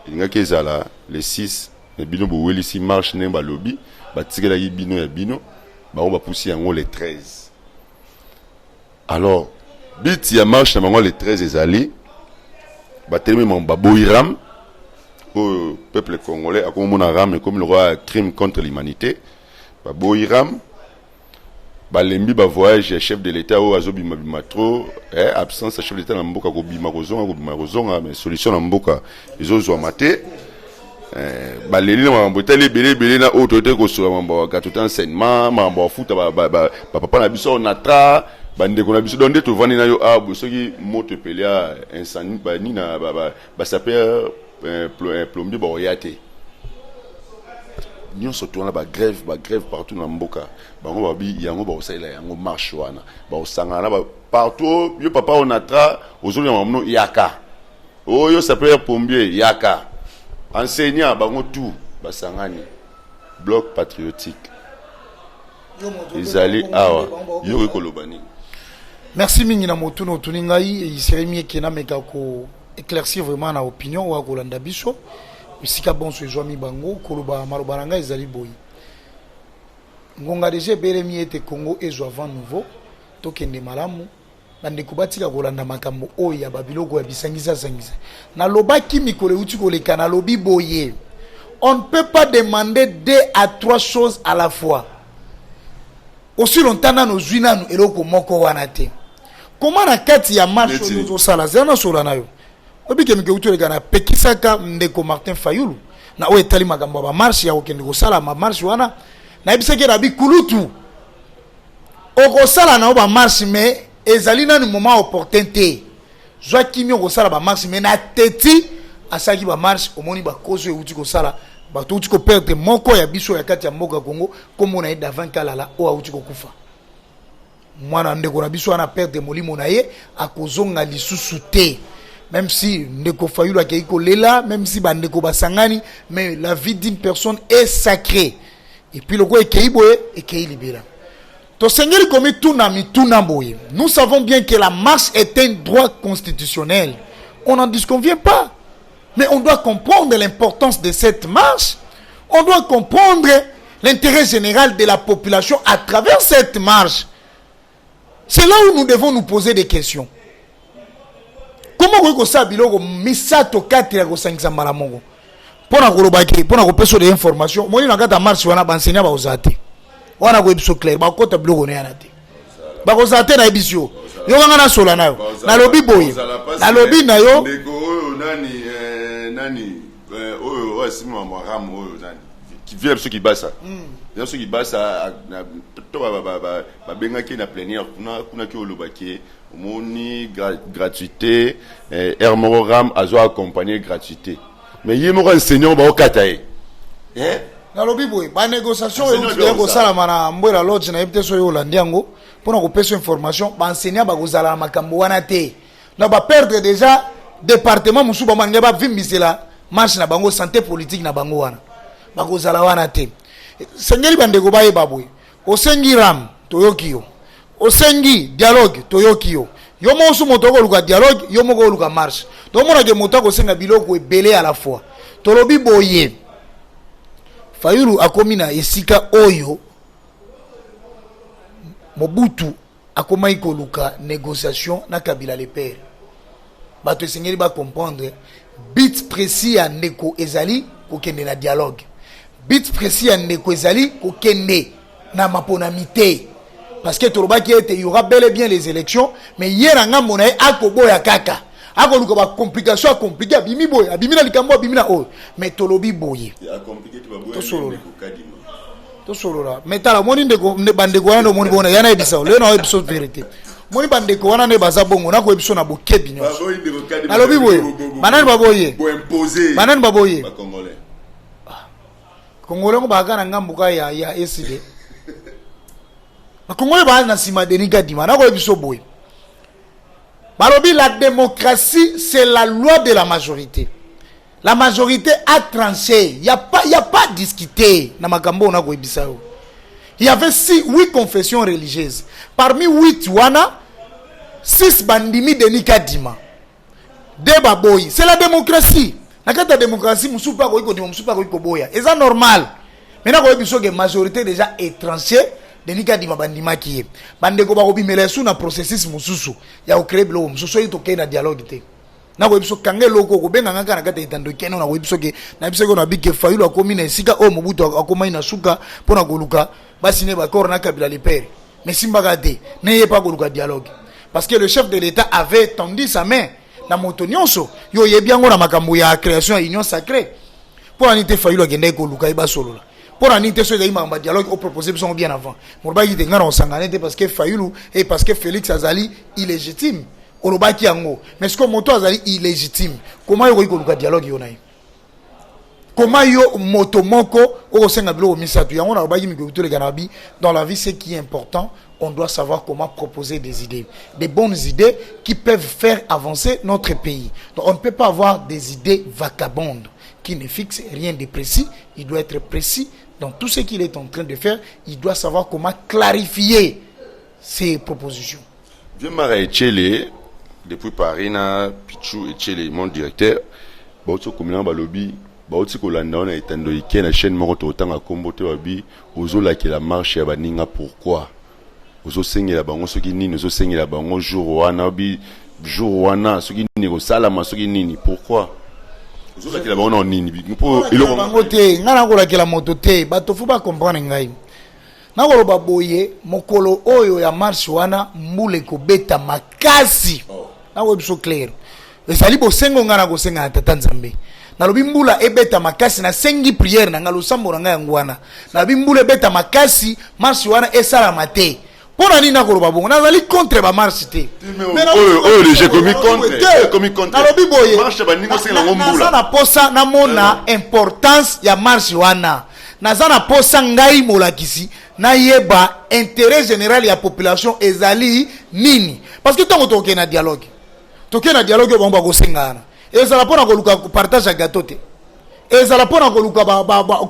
elingaki ezala le 6, na bino bowelisi marche ndenge balobi batikelaki bino ya bino, bango bapusi yango le 13. Alors but ya marche na bango le 13 ezali batelemi makambo baboyi RAM oyo. Peuple congolais akomomona RAM ekomi lokola crime contre l'humanité. Baboyi RAM, balembi bavoyage ya chef de l'État oyo azobimabima trop, absence ya chef de l'État na mboka, kobima kozonga, kobima kozonga, mais solution na mboka ezozwama te. Baleli na makambo etali ebele ebele na oyo toyete kosola makambo ya gratuité enseignement, makambo ya futa bapapa na biso natra, bandeko na biso. Donc nde tovandi na yo awa boye, soki moto epeli ya incendie, banini na basapeur plombier bakoya te. Nyonso to wana, bagrève, bagrève partout na mboka. Bango babi yango bakosalela yango marche wana, bakosangana na partout. Yo papa Onatra ozolia makambo yaka, oyo sapeur pompier yaka, enseignant, bango tout basangani. Bloc patriotique ezali awa. Yo okoki koloba nini? Merci mingi na motuna otuni ngai. Eseri mieke nameka ko éclaircir vraiment na opinion oyo akolanda biso esika bonso ezwami bango. Koloba maloba na ngai ezali boye: ngonga deja ebelemi ete Congo ezwa vent nouveau, tokende malamu. Bandeko batika kolanda makambo oyo ya babiloko ya bisangisa-sangisa. Nalobaki mikolo euti koleka, nalobi boye: on ne peut pas demander deux à trois choses à la fois aussi longtemps nano ozwi nanu eloko moko wana te. Koma na kati ya marche oyo ozosala, zela nasola na yo. Obike mike euti oleka, napekisaka ndeko Martin Fayulu na oyo etali makambo ya bamarche, ya kokende kosala bamarche wana. Nayebisaki na bikulutu: okosala na yo bamarche, mais ezali nanu moment opportun te. Zwa kimi, okosala bamarche. Mais na teti asalaki bamarche, omoni bakozi oyo euti kosala bato, euti koperdre moko ya biso ya kati ya mboka Congo, nkombo na ye Davin Kalala, oyo auti kokufa. Mwana ndeko na biso wana perdre molimo na ye, akozonga lisusu te. Même si ndeko Fayulu akei kolela, même si bandeko basangani, mais la vie d'une personne est sacrée. Et puis loko ekei boye, ekei libela. Tosengeli komituna mituna boye: nous savons bien que la marche est un droit constitutionnel, on n'en disconvient pas, mais on doit comprendre l'importance de cette marche, on doit comprendre l'intérêt général de la population à travers cette marche. C'est là où nous devons nous poser des questions. Comment okoki kosala biloko misato kati ya kosangisa mbala moko? Mpo na kolobaki, mpo na kopesa de information, omoni na kati ya marche wana, baenseignant bakozala te wana. Koyebi so clair, bakota biloko na yana te, bakozala te. Nayebi yo, yokanga nasola na yo. Nalobi boye, nalobi na yo. Ndeko oyo nani, nani oyo oyo asimi mambo RAM, oyo nani, vieux biso Kibasa, vieux biso Kibasa, to babengaki na plénière kuna, kunaki olobaki omoni gratuité aire moko RAM azo accompagner gratuité, mais ye moko enseignant baokata ye. Nalobi boye, banégociation oyo euti kosalama na Mbwela Lodge, nayebi te soki olandi yango. Mpona kopesa information, baenseignant bakozala na makambo wana te. Na baperdre déjà département mosusu, bamange bavimbisela marche na bango, santé politique na bango wana, bakozala wana te. Sengeli bandeko bayeba boye: osengi RAM, toyoki yo. Osengi dialogue, toyoki yo. Yo moko so moto okoluka dialogue, yo moko oluka marche. Tomonake moto akosenga biloko ebele à la fois. Tolobi boye: Fayulu akomi na esika oyo Mobutu akomaki koluka négociation na Kabila le père. Bato esengeli bacomprendre but précis ya ndeko ezali kokende na dialogue, but précis ya ndeko ezali kokende na maponami te, parce que tolobaki ete y aura bel et bien les élections. Mais ye na ngambo na ye akoboya kaka, akoluka bacomplication, acompliquer, abimi boye, abimi na likambo, abimi na oyo. Mais tolobi boye, tosolola, tosolola. Mais tala, omoni ndeko, bandeko wana nde omoni bona ya nayebisa lelo, nayebi biso vérité. Omoni bandeko wana nde baza bongo, nakoyebi biso na bokebi nyonso. Nalobi boye: banani baboye? Banani baboye? Congolais ngo bazaka na ngambu ka ya eside. Bakongolais baa na nsima Denis Kadima. Nakoyebi biso boye, balobi la démocratie, c'est la loi de la majorité. La majorité a tranché, y a pas discuté na makambo oyo. Nakoyebisa yo, il y avait six, huit confessions religieuses. Parmi huit wana, six bandimi Denis Kadima, deux baboyi. C'est la démocratie. Na kati ya démocratie, mosusu mpe akoki kondima, mosusu mpe akoki koboya, eza normal. Maintenant koyebi soki majorité déjà est tranché, Denis Kadima bandimaki ye. Bandeko bakobimela esu na processus mosusu ya kocréer biloko mosusu soki tokei na dialogue te. Nakoyebi so, kanga eloko, okobenganga kaka na kati ya etando ekene. Nakoyebi soki nayebi soki nabi ke Fayulu akomi na esika oyo Mobutu akomai na suka mpona koluka basigner baaccord na Kabila le père, mais simbaka te. Ne ye pa koluka dialogue, parce que le chef de l'État avait tendu sa main na moto nyonso. Yo oyebi yango na makambo ya création ya Union sacrée. Mpo na nini te Fayulu akendaki koluka ye basolola? Mpo na nini te soki ezali makambo ya dialogue opropose biso yango bien avant? Molobaki te ngai na kosangana te parce que Fayulu et parce que Félix azali illégitime. Olobaki yango. Mais sikoyo moto azali illégitime, comment yo okoki koluka dialogue yo na ye? Comment yo moto moko okosenga biloko misato? Yango nalobaki mikolo toleka na bi, dans la vie, ce qui est important, on doit savoir comment proposer des idées, des bonnes idées qui peuvent faire avancer notre pays. Donc on ne peut pas avoir des idées vagabondes qui ne fixent rien de précis. Il doit être précis dans tout ce qu'il est en train de faire. Il doit savoir comment clarifier ses propositions. Vieux Mara Echele, depuis Paris, na Pichu Echele, mon directeur, bauti kokomela balobi, bauti kolanda wana etando ike na chaîne moko totanga kombo te, babi ozolakela marche ya baninga. Pourquoi ozosengela bango soki nini? Ozosengela bango jour wana, obi jour wana soki nini ekosalama, soki nini? Pourquoi ozolakela bango na nini? Mpo eloko bango te, ngai nakolakela moto te. Bato faut bacomprendre ngai. Nakoloba boye, mokolo oyo ya marche wana, mbula ekobeta makasi. Nakoyebi biso clair, ezali bosengo ngai nakosenga na Tata Nzambe. Nalobi mbula ebeta makasi, nasengi prière na ngai, losambo na ngai yango wana. Nalobi mbula ebeta makasi, marche wana esalama te. Mpo na nini nakoloba bongo? Nazali contre bamarche te. Oyo déjà ekomi contre, ekomi contre. Nalobi boye, marche baninga osengela yango mbula. Naza na posa namona importance ya marche wana. Naza na posa, ngai molakisi, nayeba intérêt général ya population ezali nini, parce que ntango tokokende na dialogue, tokende na dialogue oyo bango bakosenga wana, ezala mpona koluka partage ya gâteau te, ezala mpona koluka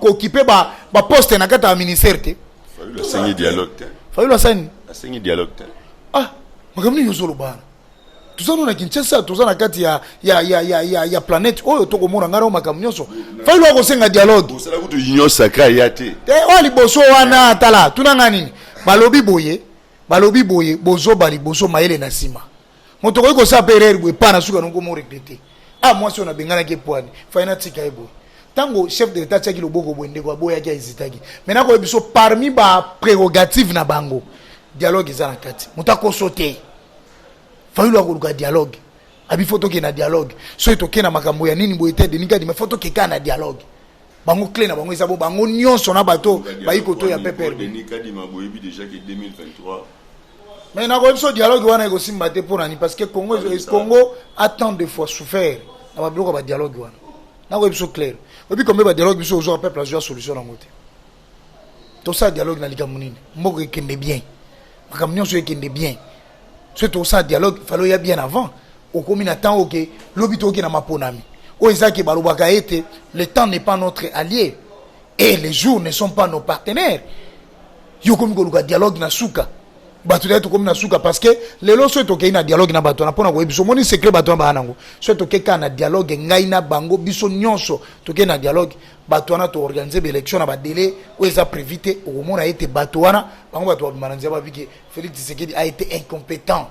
kooccuper baposte na kati ya ministère te. Fayulu asengi dialogue te. Fayulu asani? Asengi dialogue te. Ah, makambo nini ozoloba wana? Toza no na Kinshasa, toza na kati ya planète oyo tokomona ngai na makambo nyonso. Fayulu akosenga dialogue? Osala kutu union sacrée ya te. Te, oyo liboso wana, tala, tuna nga nini balobi boye. Balobi boye, bozoba liboso, mayele na nsima. Moto okoki kosala mpe erreur boye, pa na suka noko mo regretter. Ah, mwasi oyo nabenganaki epwani, fai natika ye boye. Ntango chef de l'État atiaki loboko boye, ndeko aboyaki, ahésitaki. Maintenant koyebi biso, parmi baprérogative na bango, dialogue eza na kati. Moto akoso te, Fayulu akoluka dialogue. Abi faut tokende na dialogue. Soki tokende na makambo ya nini boye te, Denis Kadima, faut tokeka na dialogue. Bango clé na bango eza bo bango nyonso na bato bayi koto ya PPRD. Denis Kadima, boyebi déjà que 2023. Mais nakoyebi biso, dialogue wana ekosimba te. Mpo nani? Parce que Congo a tant de fois souffert na babiloko ya badialogue wana. Nakoyebi biso clair, oyebi combien badialogue biso ozwaka, peuple azwa solution nango te. Tosala dialogue na likambo nini? Mboka ekende bien, makambo nyonso ekende bien. Soki tosala dialogue, fallait oya bien avant. Okomi na temps oke lobi tokoki na maponami oyo ezaki. Balobaka ete le temps n'est pas notre allié et les jours ne sont pas nos partenaires. Yo okomi koluka dialogue na suka, bato daya tokomi na suka, parce que lelo soki tokei na dialogue na bato wana, mpona koyebi biso, omoni secret bato wana baa nango. Soki tokei kaka na dialogue, ngai na bango, biso nyonso tokei na dialogue, bato wana, toorganiser baélection na badélai oyo eza prévu te, okomona ete bato wana, bango bato babima na nzela, babiki Félix Tshisekedi a été incompétent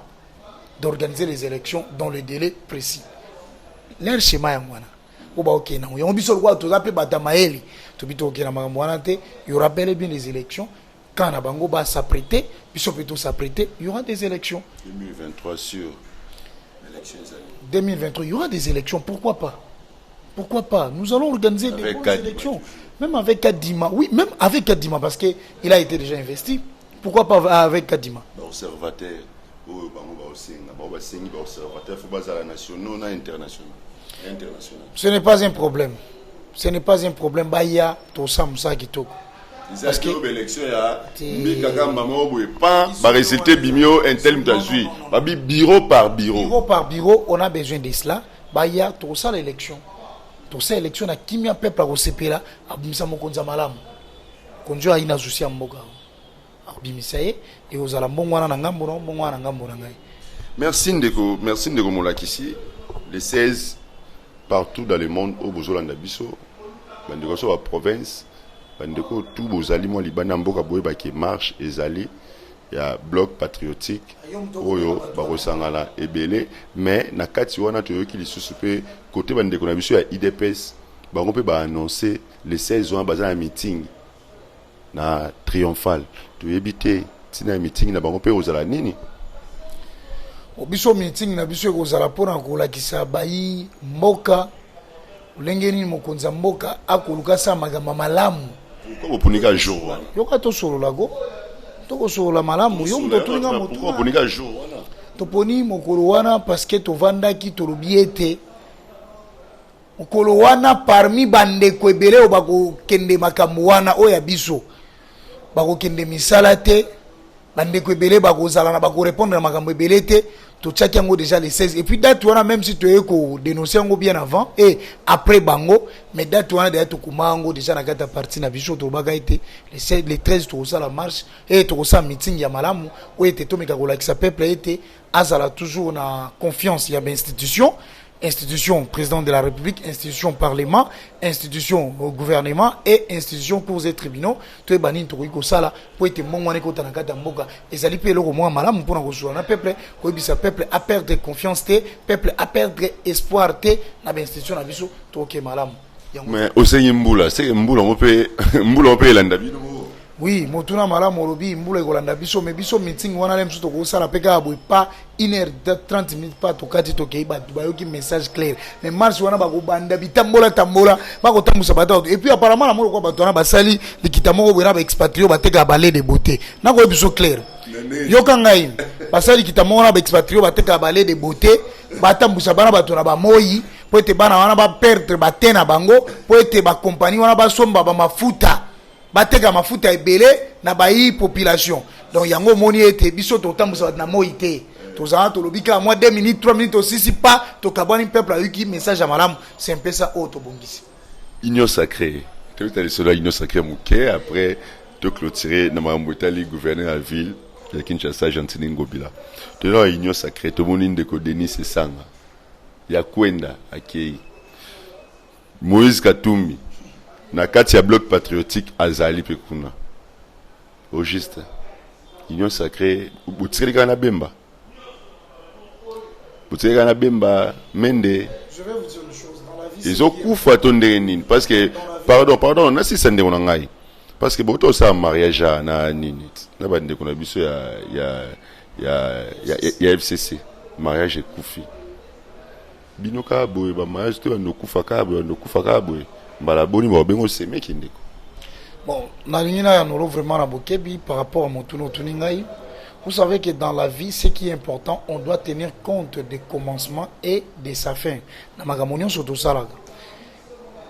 d'organiser les élections dans le délai précis. Leur schéma yango wana oyo baokende yango. Yango biso lokola toza mpe bato ya mayele, tobi tokokende na makambo wana te. Il y aura bel et bien les élections. Quand na bango bas'apprêter, biso mpe tos'apprêter, il y aura des élections. 2023 sur élection ezali. 2023, il y aura des élections. Pourquoi pas? Pourquoi pas? Nous allons organiser des Avec bonnes Kadima. élections. Même avec Kadima, oui, même avec Kadima, parce que il a été déjà investi. Pourquoi pas avec Kadima? Baobservateur oyo bango baosenga, bango basengi baobservateur faut bazala nationaux na international, international. Ce n'est pas un problème, ce n'est pas un problème. Baya, tosala mosala kitoko. Parce que baélection ya mbika kamba moko boye, pan barésultat ebimi, oyo un tel moto azwi, babi bureau par bureau. Bureau par bureau, on a besoin de cela. Baya, tosala élection, tosala élection na kimia. Peuple akosepela, abimisa mokonzi ya malamu, mokonzi oyo ayi na zusi ya mboka, akobimisa ye. Ekozala mbongo wana na ngambo na mbongo wana na ngambo na ngai. Merci ndeko, merci ndeko molakisi. Le 16, partout dans le monde oyo bozolanda biso, bandeko so baprovince, bandeko tu bozali mwa libanda ya mboka, boyebaki marche ezali ya Bloc patriotique oyo bakosangana ebele. Mais na kati wana toyoki lisusu mpe kote bandeko na biso ya UDPS, bango mpe baannonce le 16 wana baza na meeting na Triomphal. Toyebi te ntina ya meeting na bango mpe kozala nini. Biso meeting na biso ekozala mpona kolakisa bayi mboka. Lolenge nini mokonzi ya mboka akoluka asala makambo ya malamu? Pourquoi boponi kaka jour wana? Yoka, tosolola ko, tokosolola malamu. Yo moto otuni nga Pourquoi motuna. boponi kaka jour wana? Toponi mokolo wana parce que tovandaki, tolobi ete mokolo wana, parmi bandeko ebele oyo bakokende makambo wana, oyo ya biso bakokende misala te, bandeko ebele bakozala na bakorépondre na makambo ebele te. Totiaki yango déjà le 16. Et puis date wana, même si toye kodénonce yango bien avant et après bango, mais date wana déjà tokoma yango déjà na kati ya parti na biso. Tolobaka ete le 16, le 13 tokosala marche e tokosala meeting ya malamu oyo ete tomeka kolakisa peuple ete azala toujours na confiance ya bainstitution: institution président de la République, institution parlement, institution gouvernement et institution cours et tribunaux. Toyeba nini tokoki kosala po ete mbongo wana ekota na kati ya mboka. Ezali mpe eloko moko ya malamu mpona kozwa na peuple, koyebisa peuple aperdre confiance te, peuple aperdre espoir te na bainstitution na biso. Tokoke malamu yango. Mais osengi mbula, seke mbula yango mpe, mbula yango mpe elanda bino? Oui, motuna malamu. Olobi mbula ekolanda biso, mais biso meeting wana le mosusu tokosala mpe kaka boye, pa 1 heure 30 minutes, pa tokati, tokei, bato bayoki message clair. Mais marche wana, bakobanda bitambola tambola, bakotambusa bato. Et puis apparemment na moko bato wana basali likita moko boye na baexpatriés batekaka balait de beauté. Nakoyebi biso clair, yoka ngai, basali likita moko na baexpatriés batekaka balait de beauté, batambusa bana bato na bamoi mpo ete bana wana baperdre bate na bango, mpo ete bakompani wana basomba bamafuta, bateka mafuta ebele na bayi population. Donc yango omoni ete biso totambusa bato na moi te. Tozala, tolobi kaka mwa 2 minutes, 3 minutes, tosisi pa tokabwani, peuple ayoki message ya malamu. C'est un peu ça oyo tobongisi. Union sacrée, tobeta lisolo ya Union sacrée moke, après toclôturer na makambo etali gouverneur ya ville ya Kinshasa, Gentiny Ngobila. Toza na Union sacrée, tomoni ndeko Denis Esanga ya Kwenda akei, Moïse Katumbi na kati ya Bloc patriotique azali mpe kuna. Au juste, Union sacrée botikali kaka na Bemba, botikali kaka na Bemba Mende. Je vais vous dire une chose dans la vie. Ezokufa to ndenge nini? Parce que, pardon, pardon, nasisa ndeko na ngai, parce que bouta osala mariage ya na nini na bandeko na biso ya FCC, mariage ekufi. Bino kaka boye, bamariage te, bando okufa kaka boye, bando okufa kaka boye. Mbala boni babengo semeki, ndeko? Bon, nalingi na yanolo vraiment na bokebi par rapport à motuna otuni ngai. Vous savez que dans la vie, ce qui est important, on doit tenir compte des commencements et de sa fin. Na makambo nyonso tosalaka,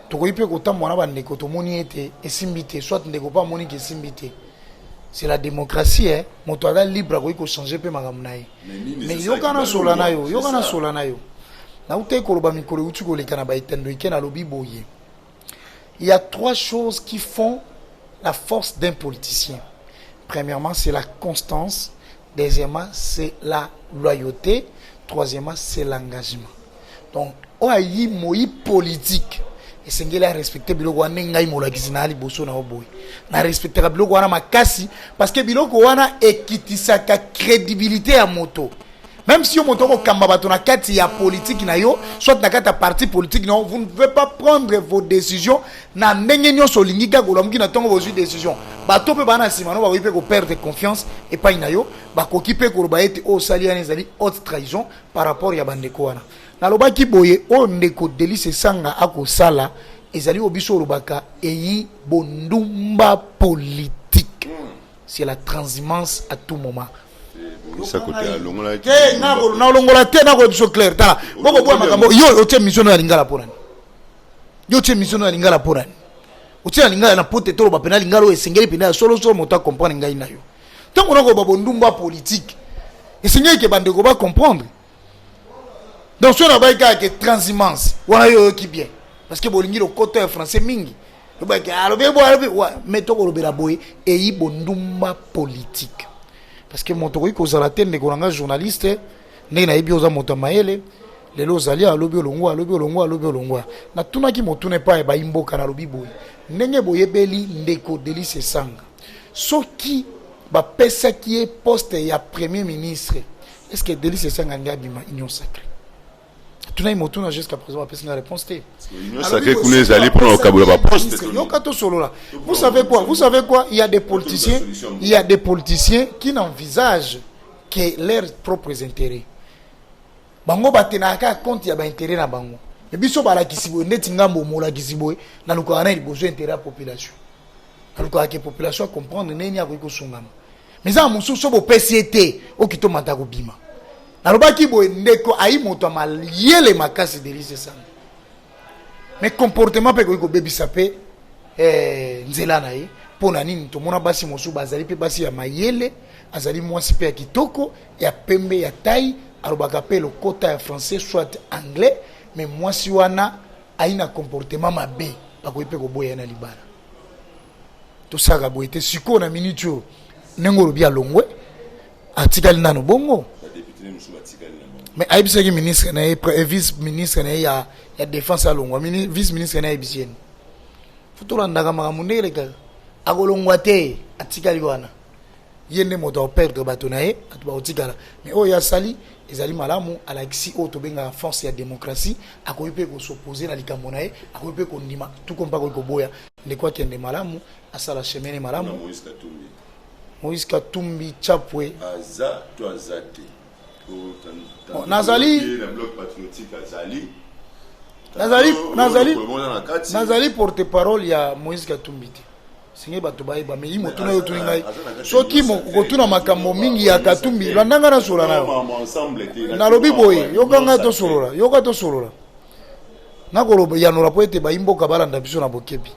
tokoki mpe kotambola na bandeko, tomoni ete esimbi te, soit ndeko mpe amoni ke esimbi te. C'est la démocratie, eh? Moto aza libre, akoki kochange mpe makambo na ye. Mais yoka na sola na yo, yoka na sola na yo. Nautai koloba mikolo euti koleka na baetando eke, nalobi boye: il y a trois choses qui font la force d'un politicien. Premièrement, c'est la constance. Deuxièmement, c'est la loyauté. Troisièmement, c'est l'engagement. Donc oyo ayi moi politique, esengeli arespecte biloko wana. Ndenge ngai molakisi na liboso na yo boye, na respectaka biloko wana makasi, parce que biloko wana ekitisaka crédibilité ya moto. Même si yo moto okokamba bato na kati ya politique na yo, soit na kati ya parti politique na yo, vous ne pouvez pas prendre vos décisions na ndenge nyonso olingi. Kaka olamuki na ntongo, bozwi décision, bato mpe baa na nsima no bakoki mpe koperdre confiance epai na yo, bakoki mpe koloba ete oyo osali wana ezali haute trahison par rapport ya bandeko wana. Nalobaki boye: oyo ndeko Delly Sesanga akosala ezali oyo biso olobaka eyi bondumba politique, c'est la transhumance à tout moment. Te, nalongola te. Nakoyebi biso clair, tala, bokoboya makambo. Yo otie mission no ya lingala mpo nani? Yo otie mission no ya lingala mpo nani? Otie na lingala na po te. Toloba mpena lingala oyo esengeli mpena ya solosolo, moto acomprendre ngai na yo. Ntango nakoba bondumba politique, esengeli ke bandeko bacomprendre. Donc so nabai kaka ke transhumance wana, yo oyoki bien, parce que bolingi lokota ya français mingi. Lobaki alobi boye, alobi mais tokolobela boye eyi bondumba politique, parce que moto okoki kozala te. Ndeko na nga journaliste, ndenge nayebi oza moto ya mayele, lelo ozali, alobi olongwa, alobi olongwa, alobi olongwa. Natunaki motuna epai bayi mboka, nalobi boye: ndenge boyebeli ndeko Delly Sesanga, soki bapesaki ye poste ya premier ministre, est ce que Delly Sesanga nge abima Union sacrée? Tunaki motuna, jusqu'à présent bapesi nga réponse te. Union sacrée kuna ezali mpona kokabola baposte. Yoka, tosolola. Vous savez quoi? Vous savez quoi? Il y a des politiciens, il y a des politiciens qui n'envisagent que leurs propres intérêts. Bango batenaka kaka compte ya baintérêt na bango. Mais biso balakisi boye, ndeti ngambo molakisi boye, nalukaka na liboso intérêt ya population. Nalukaka ke population acomprendre ndenge nini akoki kosungama. Mais eza na mosusu so bopesi ye te, oki tomata kobima. Nalobaki boye, ndeko ayi moto ya mayele makasi Delly Sesanga. Mais comportement mpe ekoki kobebisa mpe nzela na ye. Mpo na nini tomona basi mosusu bazali mpe basi ya mayele, azali mwasi mpe ya kitoko, ya pembe, ya taille, alobaka mpe lokota ya français soit anglais, mais mwasi wana ayi na comportement mabe, bakoki mpe koboya ye na libala. Tosalaka boye te. Sikoyo na minute oyo, ndenge olobi, alongwe, atikali nano bongo, mais ayebisaki ministre na ye, vice ministre na ye ya défense alongwa. Vice ministre na ye ayebisi ye nini? Fo tolandaka makambo ndenge elekaka. Akolongwa te, atikali wana. Ye nde moto akoperdre bato na ye, bato bakotikala. Mais oyo asali ezali malamu, alakisi oyo tobengaka force ya démocratie. Akoki mpe kos'opposer na likambo na ye, akoki mpe kondima, tuko mpe akoki koboya. Ndeko akende malamu, asala chemin malamu. Moïse Katumbi. Moïse Katumbi Chapwe. Aza to aza te? Bon, nazali- Na Bloc patriotique azali. Nazali porte parole ya Moïse Katumbi te. Senge bato bayeba me yi motuna oyo otuni ngai, soki okotuna makambo mingi ya Katumbi, landa ngai nasola na yo. Nalobi boye, yoka ngai tosolola, yoka tosolola. Nakoloba yanola po ete bayimboka balanda biso na bokebi.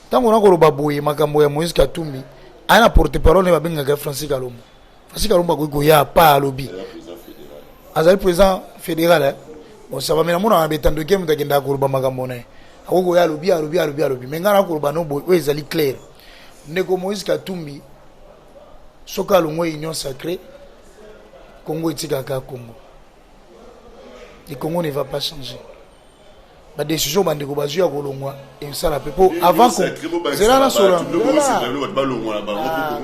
Ntango nakoloba boye, makambo ya Moïse Katumbi, aya na porte parole ne babengaka ye Francis Kalombo. Francis Kalombo akoki koya pa alobi azali président fédéral, eh? Bon, ça va, mais namonaka na betandoki moto akendaka koloba makambo na ye. Akoki koya, alobi, alobi, alobi, alobi, mais ngai nakoloba no boye, oyo ezali clair: ndeko Moïse Katumbi, soki alongwe Union sacrée, Congo etikaka Congo. Le Congo ne va pas changer. Badécision bandeko bazwi ya kolongwa esala mpe mpo avant zela nasola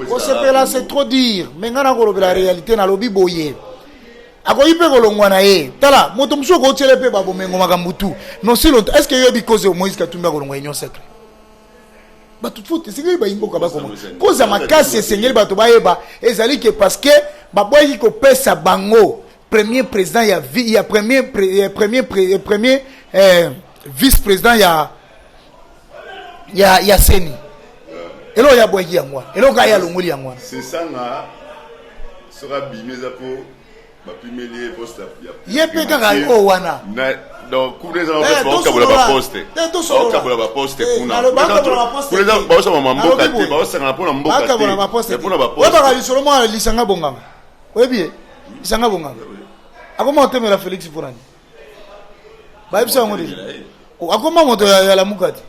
kosepela, c'est trop dire. Mais ngai nakolobela réalité. Nalobi boye, akoki mpe kolongwa na ye. Tala, moto mosusu okotiele mpe babomengo makambo tu, mais aussi longtemps, est ce que yoyebi cause Moïse Katumbi akolongwa Union sacrée? Bato faut esengeli bayimboka bakoma koza makasi. Esengeli bato bayeba ezali ke parce que baboyaki kopesa bango premier président ya vi, ya premier premier premier vice président ya CENI. Eloko ya bwaki yango wana, eloko aye alongoli yango wana. Sesanga soki abimi, eza mpo bapimeli ye poste. Ye mpe kaka oyo wana. Donc kuna eza baokabola baposte, baokabola baposte kuna, baosama mboka te, baosangana mpona mboka te, mpona baposte. Oyebaka lisolo moko, Lisanga Bonganga, oyebi ye? Lisanga Bonganga akoma kotemela Félix mpona nini? Bayebisa yango deja, akoma moto ya Lamuka te.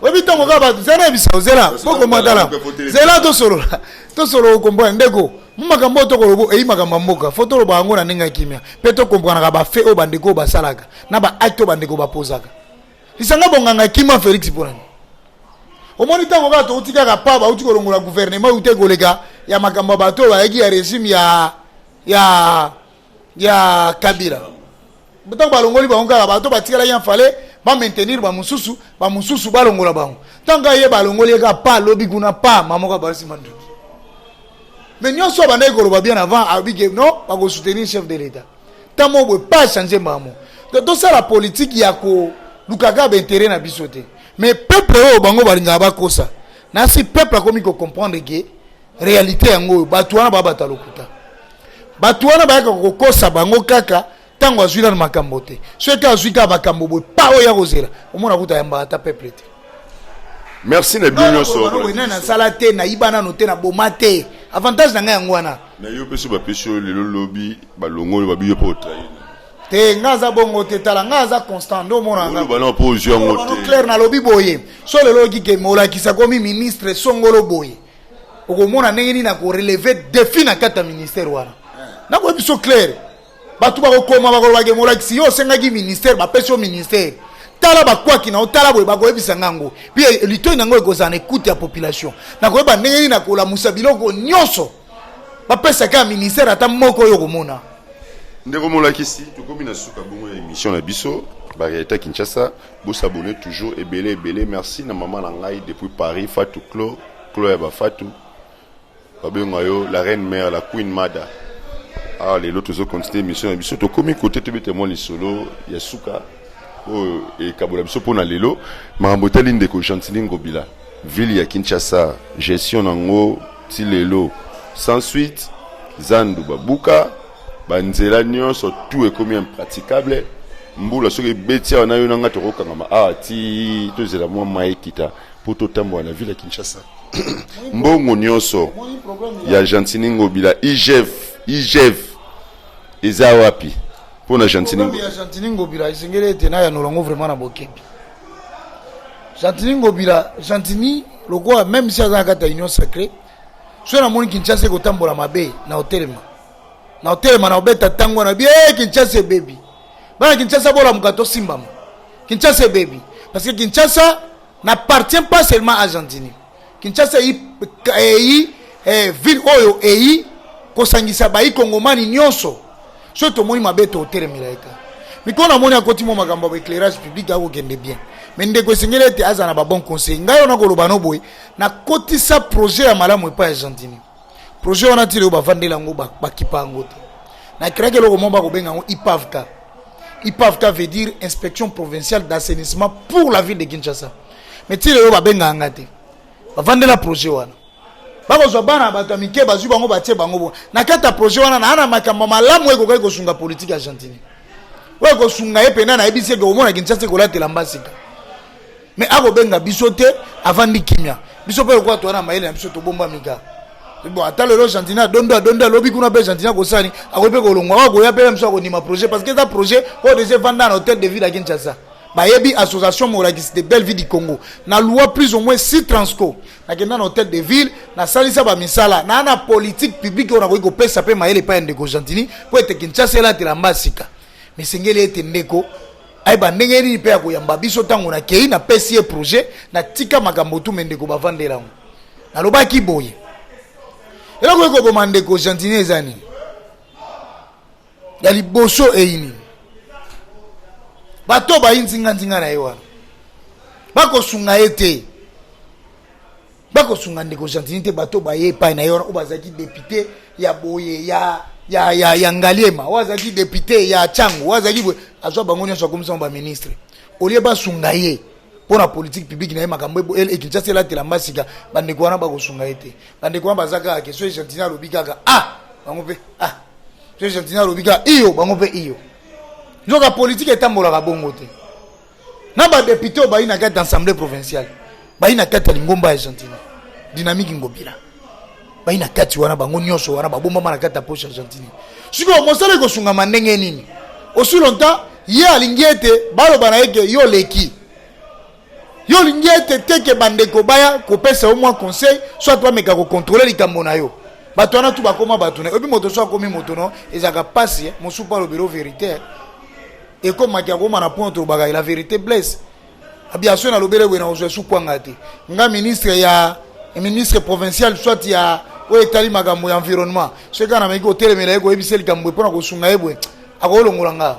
Oyebi ntango kaka bato, zela nayebisa, zela bokoma, tala, zela tosolola, tosolola, okomprendre ndeko. Mu makambo oyo tokoloba eyi makambo ya mboka, fo toloba yango na ndenge ya kimia mpe tokomprenaka bafaits oyo bandeko oyo basalaka na baacte oyo bandeko bapozaka. Lisanga Bonganga ekima Félix mpona nini? Omoni ntango kaka touti kaka pa bauti kolongola gouvernement, euti koleka ya makambo ya bato oyo bayaki ya régime ya Kabila. Ntango balongoli bango kaka, bato batikalaki ya fale bamaintenir bamosusu, bamosusu balongola bango. Ntango kaka ye balongoli ye kaka pa alobi kuna pa mamoko abalisi manduki. Mais nyonso abandaki koloba bien avant, alobi ke non, bakosoutenir chef de l'État. Ntango boye pa change mbamo. Donc tosala politique ya koluka kaka baintérêt na biso te, mais peuple oyo bango balingaka bakosa nasi. Peuple akomi kocomprendre ke réalité yango oyo, bato wana baa bato ya lokuta. Bato wana bayaka kokosa bango kaka ntango azwi nano makambo te. Soki azwi kaka makambo boye pa oyo ya kozela, omona kuta yambaka ata peuple te. Merci na bino nyonso. Nani nasala te, nayiba nano te, naboma te. Avantage na ngai yango wana. Na yo mpe so bapesi oyo lelo, lobi balongoli, babi yo mpo otrahir. Te, nga aza bongo te. Tala, nga aza constant nde omona. Oloba na mpo ozwi yango te. Clair, nalobi boye: so lelo oyoki ke molakisa komi ministre songolo boye, okomona ndenge nini akorelever défi na kati ya ministère wana. Nakoyebi so clair, bato bakokoma, bakolobake molakisi yo osengaki ministère, bapesi yo ministère, tala bakwaki na yo, tala boye. Bakoyebisa nga yango mpe litoi na yango ekozala na ekute ya population. Nakoyeba ndenge nini nakolamusa biloko nyonso bapesaka ya ministère ata moko oyo okomona. Ndeko molakisi, tokomi na suka bongo ya émission na biso Baréalité ya Kinshasa. Bosabonner toujours ebele ebele. Merci na mama na ngai depuis Paris, Fatou Clo Clo ya bafatu, babenga yo la reine mère, la queen mada. Awa lelo tozocontinue émission na biso, tokomi kote tobete mwa lisolo ya suka. Oyo ekabola biso mpo na lelo, makambo etali ndeko Gentiny Ngobila, ville ya Kinshasa, gestion nango ti lelo sans suite, zandu babuka, ba nzela nyonso tout ekomi impraticable, mbula soki ebeti awa na yo na nga tokokangama awa ti tozela mwa mai ekita mpo totambola na ville ya Kinshasa. Mbongo nyonso ya Gentiny Ngobila, IGF, IGF eza wapi? Mpo na Gentiny Ngobila. Ya Gentiny Ngobila esengeli ete nayanola yango vraiment na bokebi. Gentiny Ngobila, Gentiny lokola même si aza na kati ya Union Sacrée, soki namoni Kinshasa ekotambola mabe na otelema na otelema na obeta ntango wana bi hey, Kinshasa ebebi, bana Kinshasa bolamuka tosimbama, Kinshasa ebebi parce que Kinshasa n'appartient pas seulement à Gentiny. Kinshasa eyi, eyi eh, ville oyo eyi kosangisa bayi kongomani nyonso. Soki tomoni mabe totelemela ye kaka. Mikolo namoni akoti mwa makambo ya éclairage public akokende bien. Mais ndeko esengeli ete azala na ba bon conseil. Ngai oyo nakoloba no boye, nakotisa projet ya malamu epai ya Gentiny. Projet wana ti lelo bavandela yango, bakipa yango te. Na créaki eloko moko bakobenga yango IPAVK. IPAVK veut dire Inspection provinciale d'assainissement pour la ville de Kinshasa. Mais ti lelo babengaka nga te. Bavandela projet wana. Bakozwa bana bato ya mike bazwi bango batie bango bo. Na kati ya projet wana na ana makambo malamu ekokaki kosunga politique ya Gentiny. Oyo ekosunga ye pena nayebisi eke komona Kinshasa ekolatela mbasika. Mais akobenga biso te, avandi kimia. Biso pe lokola toza na mayele na biso tobombami kaka. Bon, ata lelo Gentiny adondo adondo alobi kuna pe Gentiny akosani, akoki pe kolongwa, akoya pe biso akondima projet parce que eza projet oyo déjà evanda na hôtel de ville ya Kinshasa. Bayebi association Molakisi de Belle Vie du Congo. Na loi plus ou moins 6 transco. Nakenda na hôtel de ville, nasalisa ba misala, na na politique publique oyo nakoki kopesa pe mayele epai ya ndeko Gentiny po ete Kinshasa elatela mbasika. Mais esengeli ete ndeko ayeba ndenge nini pe ya koyamba biso ntango nakei napesi ye projet, natika makambo tu me ndeko bavandela yango. Nalobaki boye, eloko ekoboma ndeko Gentiny eza nini? Ya liboso eyi nini? Bato bayi nzinganzinga na ye wana bakosunga ye te, bakosunga ndeko Gentiny te. Bato baye epai na ye wana oyo bazalaki député ya boye ya ya ya ya Ngaliema, oyo azalaki député ya Tshangu, oyo azalaki boye, azwa bango nyonso akomisa bango ba ministre au lieu basunga ye mpo na politique publique na ye. Makambo Kinshasa elatela mbasika, bandeko wana bakosunga ye te. Bandeko wana baza kaka ke soki Gentiny alobi kaka ah, bango mpe ah, soki Gentiny alobi kaka iyo, bango mpe iyo. Nzoka politique etambolaka bongo te. Na ba député oyo bayi na kati ya assemblée provinciale, bayi na kati ya lingomba ya Gentiny Dynamique Ngobila, bayi na kati wana, bango nyonso wana babombama na kati ya poche ya Gentiny. Sikoyo mosala ekosungama ndenge nini? Aussi longtemps ye alingi ete baloba na ye ke yo oleki, yo olingi ete te ke bandeko baya kopesa yo mwa conseil, soit bameka kocontrole likambo na yo. Bato wana tu bakoma bato na yo. Oyebi moto so akomi moto no ezalaka pasi, mosusu mpo alobela yo vérité ekomaki akoma na point tolobaka la vérité blesse. Abi aso nalobele boye na kozwa esu kwanga te. Nga ministre ya ministre provincial soit ya oyo etali makambo ya environnement, soki kaka nameki kotelemela ye koyebisa likambo boye mpona kosunga ye boye, akolongola nga.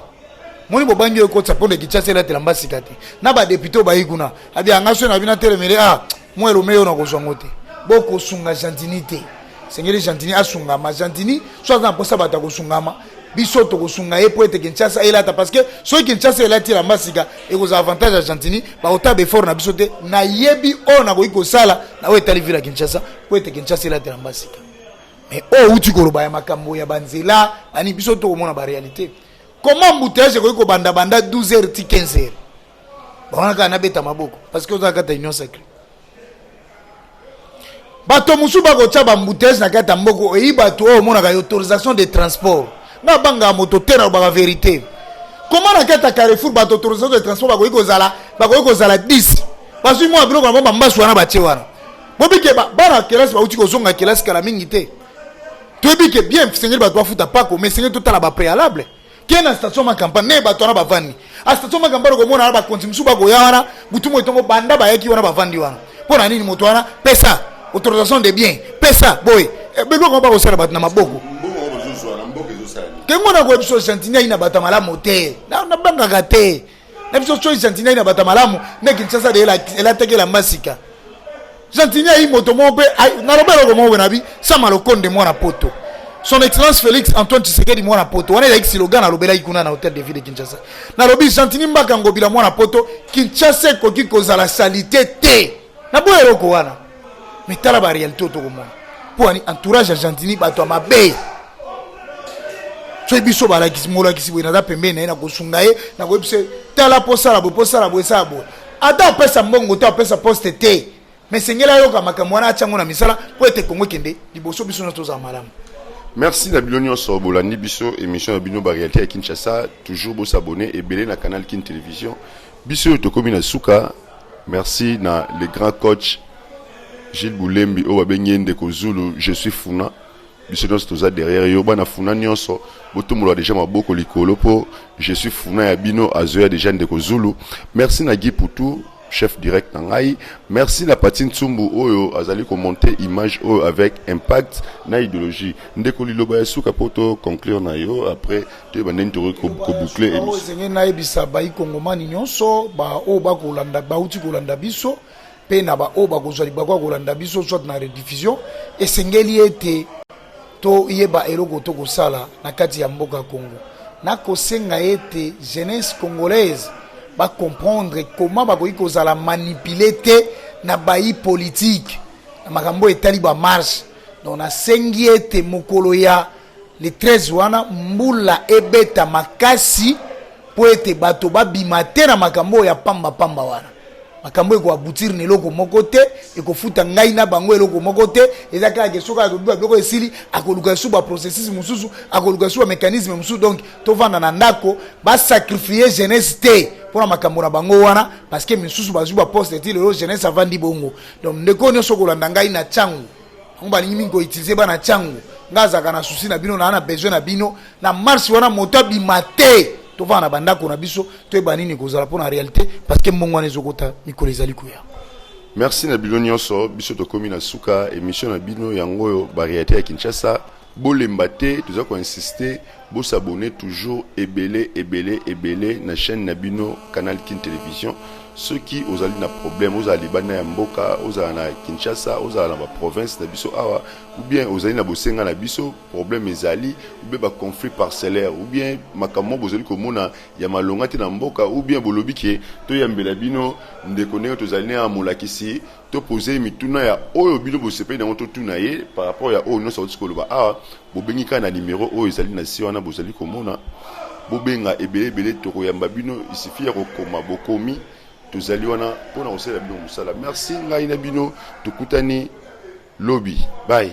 Moni bobangi oyo ekotisa mpo na Kinshasa elatela mbasika te. Na ba député oyo bayi kuna, abi anga soki na bino atelemele, ah, mwa elome oyo nakozwa yango te. Bokosunga Gentiny te. Sengeli Gentiny asungama. Gentiny so aza na mposa bato ya kosungama, biso tokosunga ye mpo ete Kinshasa elata, parce que soki Kinshasa elati elamba sika ekozala avantage ya Gentiny. Bakotaba effort na biso te. Nayebi oyo nakoki kosala na oyo etali ville ya Kinshasa mpo ete Kinshasa elata elamba sika. Mais oyo outi koloba ya makambo ya banzela ani, biso tokomona ba réalité. Comment embouteillage ekoki kobanda banda 12 heures ti 15 heures? Bawana kaka nabeta maboko parce que oza kati ya union sacrée. Bato mosusu bakotya ba embouteillage na kati ya mboka, eyi bato oyo omonaka autorisation de transport. Nga bangaka moto te, nalobaka vérité. Comment na kati ya Carrefour bato autorisation de transport bakoki kozala, bakoki kozala 10, bazwi mwa biloko na bango bambasu wana batie wana. Bobike bana kelasi bauti kozonga kelasi kala mingi te. Toyebi ke bien sengeli bato bafuta pako, mais sengeli totala ba préalable. Ke na station ma campagne ne bato wana bavandi. A station ma campagne komona wana bakonzi mosusu bakoya wana butu moyi tongo banda bayaki wana bavandi wana. Mpo na nini moto wana pesa autorisation de bien, pesa boye. Biloko bakosala bato na maboko. Kengo na koyebi biso Gentiny ayi na bato ya malamu te. Nabangaka te. Na biso soki Gentiny ayi na bato ya malamu nde Kinshasa de elataki elamba sika. Gentiny ayi moto moko mpe naloba eloko moko na bi sama lokonde mwana poto. Son Excellence Félix Antoine Tshisekedi mwana poto, wana ezalaki slogan nalobelaki kuna na Hotel de Ville de Kinshasa. Nalobi Gentiny Mbaka Ngobila mwana poto, Kinshasa ekoki kozala salite te. Naboya eloko wana. Mais tala ba réalité oyo tokomona. Mpo ani entourage ya Gentiny bato ya mabe. Soki biso balakisi molakisi boye naza pembeni na ye, nakosunga ye, nakoyebisa ye tala mpo sala boye, mpo sala boye, sala boye. Ata apesa mbongo te, apesa poste te, mais sengeli ayoka makambo wana, atia yango na misala mpo ete Congo ekende liboso, biso nyonso tozala malamu. Merci na bino nyonso bolandi biso émission na bino ba réalité ya Kinshasa. Toujours bo s'abonner ebele na canal Kin Télévision. Biso oyo tokomi na suka. Merci na le grand coach Gilles Boulembi oyo babengi ye ndeko Zulu, je suis Funa. Biso nyonso toza derrière yo, bana Funa nyonso botombola déjà maboko likolo po je suis Funa ya bino azoya déjà ndeko Zulu. Merci na Guy Poutou, chef direct na ngai. Merci na Pati Ntsumbu oyo azali komonter image oyo avec impact na idéologie. Ndeko, liloba ya suka po to conclure na yo, après toyeba ndenge tokoki koboucler émission. Esengeli nayebisa baikongomani nyonso, baoyo bakolanda, bauti kolanda biso mpe na baoyo bakozwa libaku ya kolanda biso soit na rediffusion, esengeli ete toyeba eloko tokosala na kati ya mboka Congo. Nakosenga ete jeunesse congolaise bacomprendre comment bakoki kozala manipulé te na bayi politique na makambo etali bamarche. Donc nasengi ete mokolo ya le 13 wana, mbula ebeta makasi mpo ete bato babima te na makambo oyo ya pambapamba wana. Makambo ekoaboutir na eloko moko te, ekofuta ngai na bango eloko moko te. Eza kaka ke soki akobiba biloko esili, akoluka esu baprocessus mosusu, akoluka esu bamécanisme mosusu. Donc tovanda na ndako, basacrifier jeunesse te mpona makambo na bango wana, parce que misusu bazwi baposte ti lelo, jeunesse avandi bongo. Donc ndeko nyonso kolanda ngai na ntango yango, balingi mingi koutiliser bana ntango, ngai azalaka na souci na bino, naa na besoin na bino na marche wana. Moto abima te, tovanda na bandako na biso, toyeba nini kozala mpo na réalité, parce que mbongo wana ezokota mikolo ezali koya. Merci na bino nyonso. Biso tokomi na suka émission na bino yango oyo, baréalité ya Kinshasa. Bolemba te, toza koinsister, bos'abonner toujours ebele ebele ebele na chaîne na bino Canal Kin Télévision. Soki ozali na problème, ozala libanda ya mboka, ozala na Kinshasa, ozala na baprovince na biso awa, ou bien ozali na bosenga na biso, problème ezali, ou bien baconflit parcellaire, ou bien makambo bozali komona ya malonga te na mboka, ou bien bolobi ke toyambela bino ndeko ndenge tozali na ya molakisi, topose mituna ya oyo bino bosepeli nango, totuna ye par rapport ya oyo nyonso auti koloba awa, bobengi kaka na numero oyo ezali na se wana bozali komona. Bobenga ebele ebele, tokoyamba bino. Isifi ya kokoma, bokomi, tozali wana mpona kosalela bino mosala. Merci, ngai na bino tokutani lobi. Bye.